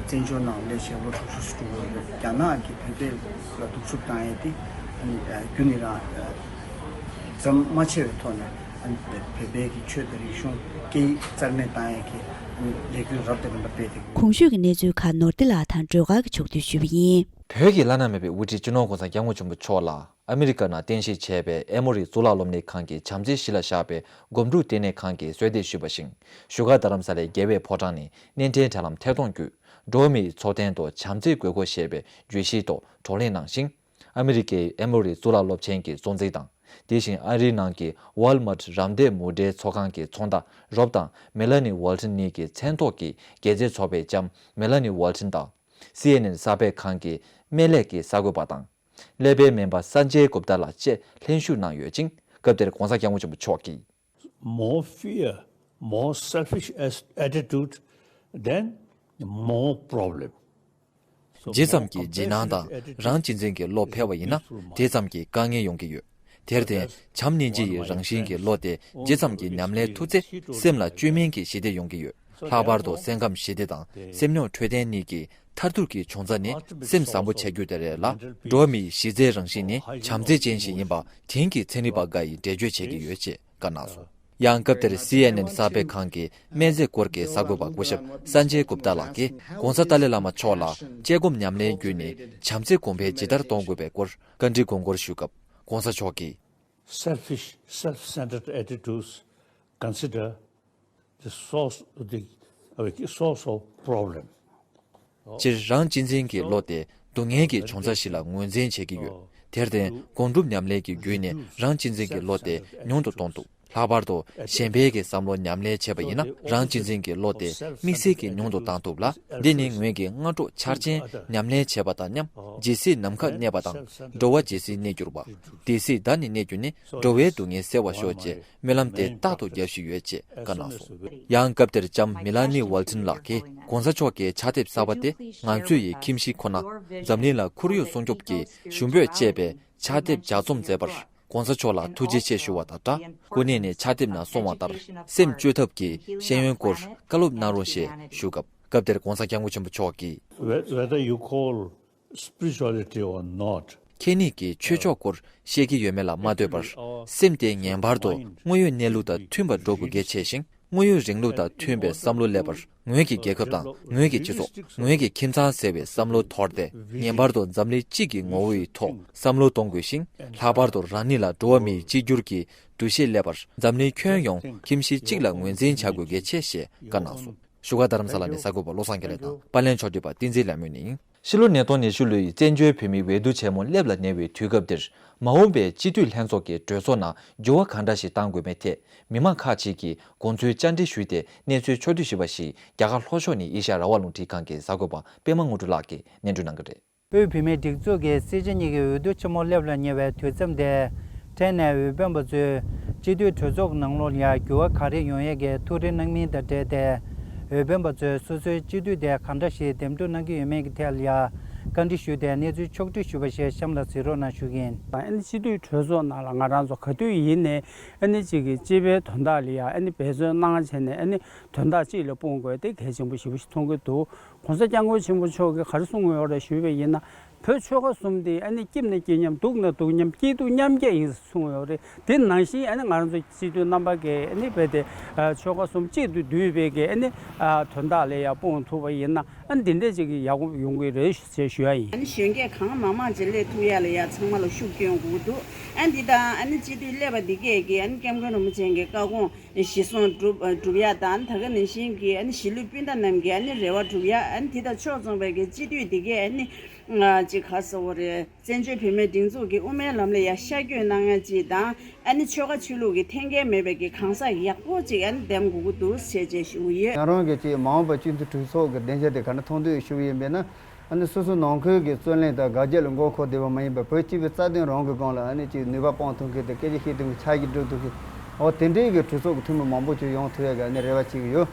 བཙན་བྱོལ་ནང་སླེབས་བྱས་ལོ་དྲུག་ཅུ་ཙམ་འགྲོ་གི་ཡོད། རྒྱ་ནག་གིས་བོད་པ་ལ་གདུག་རྩུབ་བཏང་ཡས་དེ་རྒྱུན་ནས་རང་ཟམ་མ་ཆད་པའི་ཐོག་ནས་བོད་པའི་གི་ཆོས་དང་རིག་གཞུང་སྐད་ཡིག་རྩ་མེད་བཏང་ཡས་ཀྱི་ལས་འགུལ་རབ་དང་རིམ་པ་སྤེལ་ཏེ། གོང་ཞུས་ཀྱི་གནས་ཚུལ་ཁག་ནོར་བདེ་ལགས་དང་སྒྲོལ་དཀར་གྱིས་ཕྱོགས་བསྡུས་ཞུས་པ་ཡིན། བོད་ཀྱི་བླ་ན་མེད་པའི་དབུ་ཁྲིད་སྤྱི་ནོར་༧གོང་ས་༧སྐྱབས་མགོན་ཆེན་པོ་མཆོག་ལ་ཨ་མི་རི་ཀ་ནང་རྟེན་གཞི་བྱས་པའི་ཨེ་མོ་རི་གཙུག་ལག་སློབ་གཉེར་ཁང་གི་བྱམས་བརྩེའི་གཞི་ལ་བཞག་པའི་སྒོམ་སྒྲུབ་ལྟེ་གནས་ཁང་གིས་གསོལ་འདེབས་ཞུས་པ་བཞིན། བཞུགས་སྒར་རྡ་རམ་ས་ལའི་རྒྱལ་བའི་ཕོ་བྲང་ནས་གནས་འབྲེལ་དྲ་ལམ་ཐད་གཏོང་བརྒྱུད། འགྲོ་བ་མིའི་འཚོ་རྟེན་ཐོག་བྱམས་བརྩེ་དགོས་སྐོར་ཞེས་པའི་བརྗོད་གཞིའི་ཐོག་བགྲོ་གླེང་གནང་ཞིང་། ཨ་མི་རི་ཀའི་ཨེ་མོ་རི་གཙུག་ལག་སློབ་ཆེན་གྱི་གཙོ་འཛིན་དང་། དེ་བཞིན་ཨ་རིའི་ནང་གི་ཝཱལ་མཱར་ཊི་རམ་འདེགས་མུ་འབྲེལ་ཚོགས་ཁང་གི་ཚོང་བདག་རོབ་དང་མེ་ལ་ནི་ཝལ་ཏིན་གཉིས་ཀྱི་མཚན་ཐོག་གི་རྒྱལ་རྩེ་ཚོགས་པའི་ལྕམ་མེ་ལ་ནི་ཝལ་ཏིན་དང་། སི་ཨེན་ཨེན་གསར་སྤེལ་ཁང་གི་སྨན་ལས་ཀྱི་གསར་འགོད་པ་དང་། ཀླད་པའི་སྨན་པ་སན་ཇེ་གུབ་ཏཱ་ལགས་བཅས་ལྷན་ཞུགས་གནང་ཡོད་ཅིང་། སྐབས་དེར་༧གོང་ས་༧སྐྱབས་མགོན་ཆེན་པོ་མཆོག་གིས། More fear, more selfish as- attitude, then more problem. ཇི་ཙམ་གྱིས་ཇི་སྣང་དང་རང་གཅེས་འཛིན་གྱི་བློ་འཕེལ་བ་ཡིན་ན། དེ་ཙམ་གྱིས་དཀའ་ངལ་ཡོང་གི་ཡོད། དེར་བརྟེན་བྱམས་སྙིང་རྗེ་ཡི་རང་བཞིན་གྱི་བློ་དེ་ཇི་ཙམ་གྱིས་ཉམས་ལེན་ཐུབ་ཚེ། སེམས་ལ་བཅོས་མིན་གྱི་ཞི་བདེ་ཡོང་གི་ཡོད། ལྷག་པར་དུ་སེམས་ཁམས་ཞི་བདེ་དང་སེམས་མྱོང་འཕྲོད་བསྟེན་གཉིས་ཀྱི་མཐར་ཐུག་གི་བྱུང་རྩ་ནི་སེམས་བཟང་པོ་བྱ་རྒྱུ་དེ་རེད་ལ། འགྲོ་བ་མིའི་གཞི་རྩའི་རང་བཞིན་ནི་བྱམས་བརྩེ་ཅན་ཞིག་ཡིན་པ་དེང་གི་ཚན་རིག་པ་འགའ་ཡིས་འགྲེལ་བརྗོད་བྱེད་ཀྱི་ཡོད་ཅེས་བཀའ་གནང་སོང་། ཡང་སྐབས་དེར་སི་ཨེན་ཨེན་གསར་སྤེལ་ཁང་གི་སྨན་རྫས་སྐོར་གྱི་གསར་འགོད་པ་སྐུ་ཞབས་སན་ཇེ་གུབ་ཏཱ་ལགས་ཀྱིས་༧གོང་ས་ཏཱ་ལའི་བླ་མ་མཆོག་ལ་དཔྱད་སྒོམ་ཉམས་ལེན་བརྒྱུད་ནས་བྱམས་བརྩེ་གོང་འཕེལ་ཇི་ལྟར་གཏོང་དགོས་པའི་སྐོར་བཀའ་འདྲི་དགོངས་སྐོར་ཞུས་སྐབས། ༧གོང་ས་མཆོག་གིས། Selfish, self-centered attitudes consider the source, the, uh, source of problem. སྤྱིར་རང་གཅེས་འཛིན་གྱི་བློ་དེ་སྡུག་བསྔལ་གྱི་བྱུང་རྩ་ཞིག་ལ་ངོས་འཛིན་བྱེད་ཀྱི་ཡོད། དེར་བརྟེན་སྒོམ་སྒྲུབ་ཉམས་ལེན་གྱི་བརྒྱུད་ནས་རང་གཅེས་འཛིན་གྱི་བློ་དེ་ཉུང་དུ་གཏོང་ཐུབ། ལྷག་པར་དུ་གཞན་ཕན་གྱི་བསམ་བློ་ཉམས་ལེན་བྱས་པ་ཡིན་ན། རང་གཅེས་འཛིན་གྱི་བློ་དེ་དམིགས་བསལ་གྱིས་ཉུང་དུ་བཏང་ཐུབ་ལ། འདི་ནི་ངོས་ཀྱི་སྔ་དྲོ་འཆར་ཅན་ཉམས་ལེན་བྱས་པ་དང་མཉམ། ཇི་སྲིད་ནམ་མཁའ་གནས་པ་དང་། འགྲོ་བ་ཇི་སྲིད་གནས་གྱུར་པ། དེ་སྲིད་བདག་ནི་གནས་གྱུར་ནས། འགྲོ་བའི་སྡུག་བསྔལ་སེལ་བར་ཤོག་ཅེས་སྨོན་ལམ་དེ་རྟག་ཏུ་རྒྱབ་བཞིན་ཡོད་ཅེས་བཀའ་གནང་སོང་། ཡང་སྐབས་དེར་ལྕམ་མེ་ལ་ནི་ཝལ་ཏིན་ལགས་ཀྱིས། ༧གོང་ས་མཆོག་གི་ཕྱག་དེབ་གསར་པ་དེ་ང་ཚོ་ཡི་ཁྱིམ་གཞིས་ཁོ་ན་འཛམ་གླིང་ལ་ཁོར་ཡུག་སྲུང་སྐྱོབ་ཀྱི་ཞུ་འབོད་ཅེས་པའི་ཕྱག་དེབ་ལྗགས་རྩོམ་མཛད་པར་༧གོང་ས་མཆོག་ལ་ཐུགས་རྗེ་ཆེ་ཞུ་བ་དང་སྦྲགས། ཀུན་ནས་ནས་ཕྱག་དེབ་ནང་གསུངས་པ་ལྟར་སེམས་བཅོས་ཐབས་ཀྱི་ཤེས་ཡོན་སྐོར་བཀའ་སློབ་གནང་རོགས་ཞེས་ཞུ་སྐབས། སྐབས་དེར་༧གོང་ས་༧སྐྱབས་མགོན་ཆེན་པོ་མཆོག་གིས། Whe- whether you call spirituality or not. ཁྱེད་ཉིད་ཀྱིས་ཆོས་ཕྱོགས་སྐོར་བཤད་ཀྱི་ཡོད་མེད་ལ་མ་ལྟོས་པར། སེམས་དེ་ངེས་པར་དུ་དངོས་ཡོད་གནས་ལུགས་དང་མཐུན་པར་འགྲོ་དགོས་གལ་ཆེ་ཞིང་། དངོས་ཡོད་རིང་ལུགས་དང་མཐུན་པའི་བསམ་བློ་སླེབས་པར། ངོས་ཀྱི་རྒྱལ་ཁབ་དང་ངོས་ཀྱི་སྤྱི་ཚོགས། ངོས་ཀྱི་ཁྱིམ་ཚང་ཟེར་བའི་བསམ་བློ་དོར་ཏེ། ངེས་པར་དུ་འཛམ་གླིང་གཅིག་གི་ངོ་བོ་ཡི་ཐོག་བསམ་བློ་གཏོང་དགོས་ཤིང་། ལྷག་པར་དུ་རང་ཉིད་ལ་འགྲོ་བ་མིའི་གཅིག་གྱུར་གྱི་འདུ་ཤེས་སླེབས་པར། འཛམ་གླིང་ཁྱོན་ཡོངས་ཁྱིམ་གཞིས་གཅིག་ལ་ངོས་འཛིན་བྱ་དགོས་གལ་ཆེ་ཞེས་བཀའ་གནང་སོང་། བཞུགས་སྒར་རྡ་རམ་ས་ལ་ནས་གསར་འགོད་པ་བློ་བཟང་དགེ་ལེགས་དང་། པར་ལེན་ཕྱོགས་སྒྲིག་པ་བསྟན་འཛིན་ལྷ་མོ་ནས་ཡིན། ཕྱི་ལོ་ཉིས་སྟོང་ཉི་ཤུ་ལོའི་བཙན་བྱོལ་བོད་མིའི་འོས་བསྡུ་ཆེན་མོ་སླེབས་ལ་ཉེ་བའི་དུས་སྐབས་འདིར། མ་འོངས་པའི་སྤྱི་འཐུས་ལྷན་ཚོགས་ཀྱི་གྲོས་ཚོགས་ནང་འགྱུར་བ་གང་འདྲ་ཞིག་གཏང་དགོས་མིན་ཐད། མི་མང་ཁག་ཅིག་གིས་དགོངས་ཚུལ་བཅར་འདྲི་ཞུས་ཏེ། གནས་ཚུལ་ཕྱོགས་བསྡུས་ཞུས་པ་ཞིག་རྒྱ་གར་ལྷོ་ཕྱོགས་ནས་ཨེ་ཤ་ཡ་རང་དབང་རླུང་འཕྲིན་ཁང་གི་གསར་འགོད་པ་པད་མ་དངོས་གྲུབ་ལགས་ཀྱིས་སྙན་སྒྲོན་གནང་གི་རེད། དབུས་བོད་མིའི་སྒྲིག་འཛུགས་ཀྱི་སྲིད་སྤྱི་གཉིས་ཀྱི་འོས་བསྡུ་ཆེན་མོ་སླེབས་ལ་ཉེ་བའི་དུས་མཚམས་དེ། ཕྲན་ནས་འོས་འཕེན་པ་ཚོས་སྤྱི་འཐུས་གྲོས་ཚོགས་ནང་ལོགས་ལ་འགྱུར་བ་ག་རེ་ཡོང་ཡས་ཀྱི་ཐུགས་རེ་གནང་མིན་དང་འབྲེལ་ཏེ། འོས་འཕེན་པ་ཚོས་སོ་སོའི་སྤྱི་འཐུས་དེ་གང་འདྲ་ཞིག་འདེམས་སྒྲུག་གནང་གི་ཡོད་མེད་ཀྱི་ཐད་ལ་བཀའ་འདྲི་ཞུས་ཏེ། གནས་ཚུལ་ཕྱོགས་བསྒྲིགས་ཞུས་པ་ཞིག་གཤམ་ལ་གཟིགས་རོགས་གནང་ཞུ་གི་ཡིན། ཨ་ནི་སྤྱི་འཐུས་གྲོས་ཚོགས་ནང་ལ་ང་རང་ཚོ་ག་དུས་ཡིན་ནའི་ཨ་ནི་གཅིག་གི་སྤྱི་པའི་དོན་དག་ལ་ཡ་ཨ་ནི་འབད་བརྩོན་གནང་བྱས་ནས་ཨ་ནི་དོན་དག་གཅིག་ལ་སྤུངས་དགོས་དེ་གལ་ཆེན་པོ་ཞེ་པོ་ཞིག་མཐོང་གི་འདུག ༸གོང་ས་༸སྐྱབས་མགོན་ཆེན་པོ་མཆོག་གིས་ག་རེ་གསུང་གི་ཡོད་རེད་ཞུས་པ་ཡིན་ན། བོད་ཆོལ་ཁ་གསུམ་དེ་ཨ་ནི་སྐྱིད་ན་སྐྱིད་མཉམ། སྡུག་ན་སྡུག་མཉམ། སྐྱིད་སྡུག་མཉམ་སྐྱེད་ཡིན་གསུངས་ཡོད་རེད། དེ་ནང་བཞིན་ཨ་ནི་ང་རང་ཚོ་སྤྱི་འཐུས་རྣམ་པ་གིས་ཨ་ནི་རྦད་དེ་ཆོལ་ཁ་གསུམ་གཅིག་ཏུ་བསྡུས་པའི་གི་ཨ་ནི་དོན་དག་ལ་ཡ་སྤུངས་ཐུབ་པ་ཡིན་ན་ཨ་ནི་འདི་འདྲས་ཅིག་གི་ཡག་པོ་ཡོང་གི་རེད་ཞེས་ཞུ་ཡ་ཡིན། ཨ་ནི་གཞོན་སྐྱེས་གང་མང་མང་ཅིག་སླེབས་ཐུབ་ཡ་ལ་ཡ་ཚང་མ་ལ་ཤུགས་སྐྱོན་དགོས་ཀྱི་འདུག་ཨ་ནི་འདི་དང་ཨ་ནི་སྤྱི་འཐུས་སླེབས་པ་འདི་གས་ཀྱི་ཨ་ནི་སྐྱབས་མགོན་རིན་པོ་ཆེ་གི་བཀའ་དགོངས་གཞི་བཟུང་སྒྲུབ་སྒྲུབ་ཡ་དང་། ད་ག་ནང་བཞིན་གྱི་ཨ་ནི་གཞིས་ལུས་སྤུན་ཟླ་རྣམས་ཀྱི་ཨ་ནི་རེ་བ་སྒྲུབ་ཡ། ཨ་ནི་དེ་དང་ཕྱོགས་མཚུངས་པའི་གི་སྤྱི་འཐུས་འདི་གས་ཨ་ནི་ཅིག་ག་ཟེར་བ་རེད། བཙན་བྱོལ་བོད་མིའི་སྒྲིག་འཛུགས་ཀྱི་དབུ་མའི་ལམ་ལ་ཡ་ཤར་བསྐྱོད་གནང་ཡ་ཅིག་དང་། ཨ་ནི་ཆོལ་ཁ་ཆོས་ལུགས་ཀྱི་འཐེན་འཁྱེར་མེད་པའི་གི་གང་ཟག་ཡག་པོ་ཅིག་ཨ་ནི་འདེམས་དགོས་ཀྱི་འདུག་ཟེར་བྱས་ཞུ་གི་ཡོད། ང་རང་གི་ཅིག་མ་འོངས་པ་སྤྱི་འཐུས་གྲོས་ཚོགས་ཀྱི་སྡིངས་ཆ་དེ་ག་འདྲ་མཐོང་འདོད་ཞུ་གི་ཡིན་པས་ན། ཨ་ནི་སོ་སོ་ནང་ཁུལ་གྱི་རྩོད་གླེང་དང་དགག་བྱ་ལ་མགོ་འཁོར་བསྡད་པ་མ་ཡིན་པར། བོད་སྤྱི་པའི་རྩ་དོན་རང་གི་སྒང་ལ་ཨ་ནི་ཅིག་ནུས་པ་སྤུངས་ཐུབ་མཁན་དང་སྐད་ཆ་བཤད་ཐུབ་མཁན། ཕྱག་རྗེས་སྒྲུབ་ཐུབ་མཁན། འོ་དེ་འདྲའི་གི་གྲོས་ཚོགས་ཀྱི་འཐུས་མི་མང་པོ་ཅིག་ཡོང་ཐུབ་ཡ་གི་ཨ་ནི་རེ་བ་བྱེད་ཀྱི་ཡོད།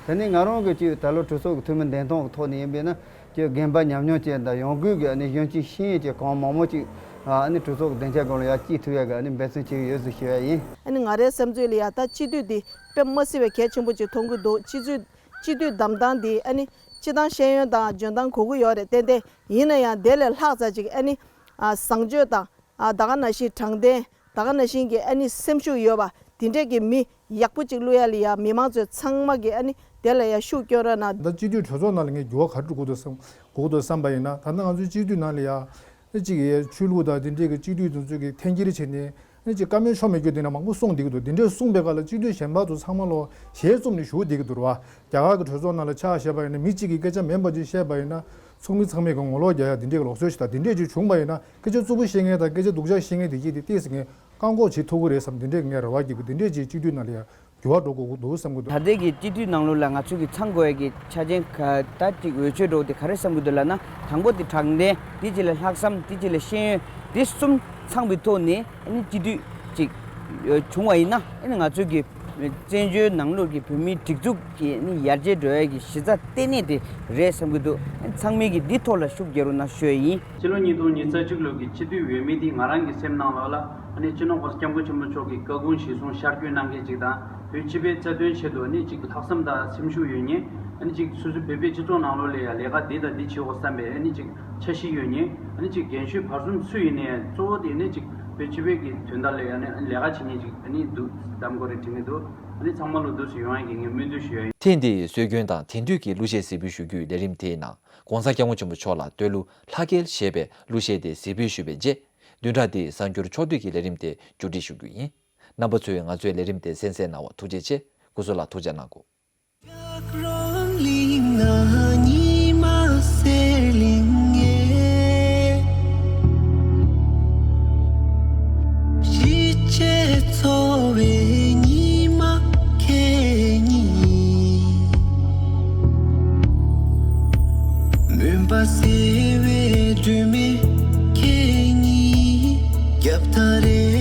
དེ་ནས་ང་རང་གི་ཅིག་ད་ལོ་གྲོས་ཚོགས་ཀྱི་འཐུས་མི་འདེམས་ཐོན་གྱི་ཐོག་ནས་ཡིན་པས་ན། ཀྱི་རྒན་པ་ཉམས་མྱོང་ཅན་དང་ཡོང་སྒོས་ཀྱི་ཨ་ནི་གཞོན་སྐྱེས་ཤེས་ཡོན་ཅན་གང་མང་མང་ཅིག་ཨ་ནི་གྲོས་ཚོགས་ཀྱི་སྡིངས་ཆ་སྒང་ལ་ཡར་སྐྱེལ་ཐུབ་ཡག་གི་ཨ་ནི་འབད་བརྩོན་བྱེད་ཀྱི་ཡོད་ཟེར་ཞུ་ཡག་ཡིན། ཨ་ནི་ང་རའི་བསམ་ཚུལ་ལ་ཡ་ད་སྤྱི་འཐུས་འདི་དཔེ་མ་སྲིད་པའི་གལ་ཆེན་པོ་ཅིག་མཐོང་གི་འདུག་སྤྱི་འཐུས་སྤྱི་འཐུས་བདམས་སྟངས་འདི་ཨ་ནི་སྤྱི་བཏང་ཤེས་ཡོན་དང་འཇོན་ཐང་དགོས་ཀྱི་ཡོད་རེད། ཏན་ཏན་ཡིན་ན་ཡང་དེ་ལས་ལྷག་ཙམ་ཅིག་ཨ་ནི་ཨ་བཟང་སྤྱོད་དང་ཨ་ད་ག་ནང་བཞིན་དྲང་བདེན། ད་ག་ནང་བཞིན་གྱི་ཨ་ནི་སེམས་ཤུགས་ཡོད་པ་དེ་འདྲས་ཀྱི་མི་ཡག་པོ་ཅིག་བླུག་ཡ་ལ་ཡ་མི་མང་ཚོས་ཚང་མ་གི་ཨ་ནི་དེ་ལ་ཡ་ཤུགས་སྐྱོན་རོགས་གནང་། ད་སྤྱི་འཐུས་གྲོས་ཚོགས་ནང་ལ་ངས་འགྱུར་བ་ག་རེ་འགྲོ་དགོས་འདུག་བསམ་དགོས་འདུག་བསམ་པ་ཡིན་ན། ད་ནང་ང་ཚོའི་སྤྱི་འཐུས་ནང་ལ་ཡ་ཨ་ཅིག་ཡ་ཆོས་ལུགས་དང་དེ་འདྲས་ཀྱི་སྤྱི་འཐུས་དེ་ཚོ་གི་འཐེན་འཁྱེར་བྱས་ནས་ཨ་ཅིག་བཀའ་མོལ་ཆོ་མེད་རྒྱུ་དེ་འདྲ་མང་པོ་གསུངས་བསྡད་ཀྱི་འདུག་དེ་འདྲས་གསུངས་པའི་སྐབས་ལ་སྤྱི་འཐུས་གཞན་པ་ཚོ་ཚང་མ་ལོ་ཞལ་བཙུམ་ནས་བཞུགས་བསྡད་ཀྱི་འདུག་ར་བ། རྒྱ་གར་གྱི་གྲོས་ཚོགས་ནང་ལ་ཆ་བཞག་པ་ཡིན་ན་མི་གཅིག་གིས་སྐད་ཆ་མིན་པ་ཅིག་བཤད་པ་ཡིན་ན་ཚོགས་མི་ཚང་མས་ཀྱི་ངོ་ལོག་རྒྱག་ཡ་དེ་འདྲས་ཀྱི་ལུགས་སྲོལ་ཞིག་དང་། དེ་འདྲས་ཅིག་བྱུང་བ་ཡིན་ན་སྐད་ཆ་རྩུབ་པོ་བཤད་མཁན་དང་སྐད་ཆ་སྡུག་ཅག་བཤད་མཁན་དེ་གྱིས་དེ་ཏོག་ཙམ་ངས་བཀག་འགོག་བྱེད་ཐུབ་ཀྱི་རེད་བསམ། དེ་འདྲས་ཀྱི་ངས་རེ་བ་བསྐྱེད་ཀྱི། དེ་འདྲས་ཅིག་སྤྱི་འཐུས་ནང་ལ་ཡ་འགྱུར་བ་འགྲོ་དགོས་ཀྱི་འདུག་བསམ་གྱི་འདུག་ད་ལྟའི་གི་སྤྱི་འཐུས་ནང་ལོགས་ལ་ང་ཚོ་གི་ཚང་དགོས་ཡ་གི་ཆ་རྐྱེན་ག་ད་ཅིག་འོས་ཆོས་འགྲོ་དེ་ག་རེ་བསམ་གྱི་འདུག་ལབ་ན། དང་པོ་དེ་དྲང་བདེན། དེ་རྗེས་ལ་ལྷག་བསམ། དེ་རྗེས་ལ་ཤེས་ཡོན། དེ་གསུམ་ཚང་བའི་ཐོག་ནས་ཨ་ནི་སྤྱི་འཐུས་ཅིག་བྱུང་བ་ཡིན་ན་ཨ་ནི་ང་ཚོ་གི་བཙན་བྱོལ་ནང་ལོགས་ཀྱི་བོད་མིའི་སྒྲིག་འཛུགས་ཀྱི་ཨ་ནི་ཡར་རྒྱས་འགྲོ་ཡ་གི་གཞི་རྩ་ལྟེ་གནས་དེ་རེད་བསམ་གྱི་འདུག་ཨ་ནི་ཚང་མས་གི་འདི་ཐོག་ལ་ཤུགས་རྒྱག་རོགས་གནང་ཞུ་ཡ་ཡིན། ཕྱི་ལོ་ཉིས་སྟོང་ཉི་ཤུ་རྩ་གཅིག་ལོ་གི་སྤྱི་འཐུས་འོས་མི་དེ་ང་རང་གི་སེམས་ནང་ལོགས་ལ་ཨ་ནི་སྤྱི་ནོར་༸གོང་ས་༸སྐྱབས་མགོན་ཆེན་པོ་མཆོག་གི་བཀའ་དགོངས་གཞིར་བཟུང་ཤར་བསྐྱོད་གནང་མཁན་ཅིག་དང་། བོད་སྤྱི་པའི་རྩ་དོན་ཆེད་དུ་ཨ་ནི་ཅིག་ལྷག་བསམ་དང་སེམས་ཤུགས་ཡོད་མཁན། ཨ་ནི་ཅིག་སོ་སོའི་བོད་པའི་སྤྱི་ཚོགས་ནང་ལོགས་ལ་ཡང་ལས་ཀ་འདི་དང་འདི་བྱེད་དགོས་བསམ་པའི་ཨ་ནི་ཅིག་འཆར་གཞི་ཡོད་མཁན། ཨ་ནི་ཅིག་རྒན་གཞོན་བར་གསུམ་སུ་ཡིན་ནའི་གཙོ་བོ་དེ་ཨ་ནི་ཅིག་བོད་སྤྱི་པའི་གི་དོན་དག་ལ་ཡང་ཨ་ནི་ལས་ཀ་བྱེད་མཁན་ཅིག་ཨ་ནི་འདུག་གདམ་དགོས་རེད་དྲན་གྱི་འདུག་ཨ་ནི་ཚང་མ་ལོ་འདུག་སེ་ཡོང་ཡ་གི་ངས་སྨོན་འདུན་ཞུ་ཡ་ཡིན། ཐེངས་འདིའི་སྲོལ་རྒྱུན་དང་དེང་དུས་ཀྱི་གླུ་གཞས་གཟིགས་འབུལ་ཞུ་རྒྱུའི་ལས་རིམ་དེའི་ནང་༸གོང་ས་༸སྐྱབས་མགོན་ཆེན་པོ་མཆོག་ལ་བསྟོད་གླུ་ལྷ་སྐལ་ཞེས་པའི་གླུ་གཞས་དེ་གཟིགས་འབུལ་ཞུས་པའི་རྗེས། བདུན་ཕྲག་འདིའི་གསར་འགྱུར་ཕྱོགས་བསྡུས་ཀྱི་ལས་རིམ་དེ་མཇུག་སྒྲིལ་ཞུ་རྒྱུ་ཡིན། རྣམ་པ་ཚོས་ང་ཚོའི་ལས་རིམ་དེ་གསན་གཟིགས་གནང་བར་ཐུགས་རྗེ་ཆེ། སྐུ་གཟུགས་ལ་ཐུགས་ཅག་གནང་གོ། རྒྱག་རོང་གླིང་ན་ཉི་མ་གསལ་ལིང་ངེ། གཞིས་བྱེས་འཚོ་བའི་ཉི་མ་ཁེ་ཉིན། མུན་པ་སེལ་བའི་སྒྲོན་མེ་ཁེ་ཉིན། རྒྱབ་ཐག་རེ་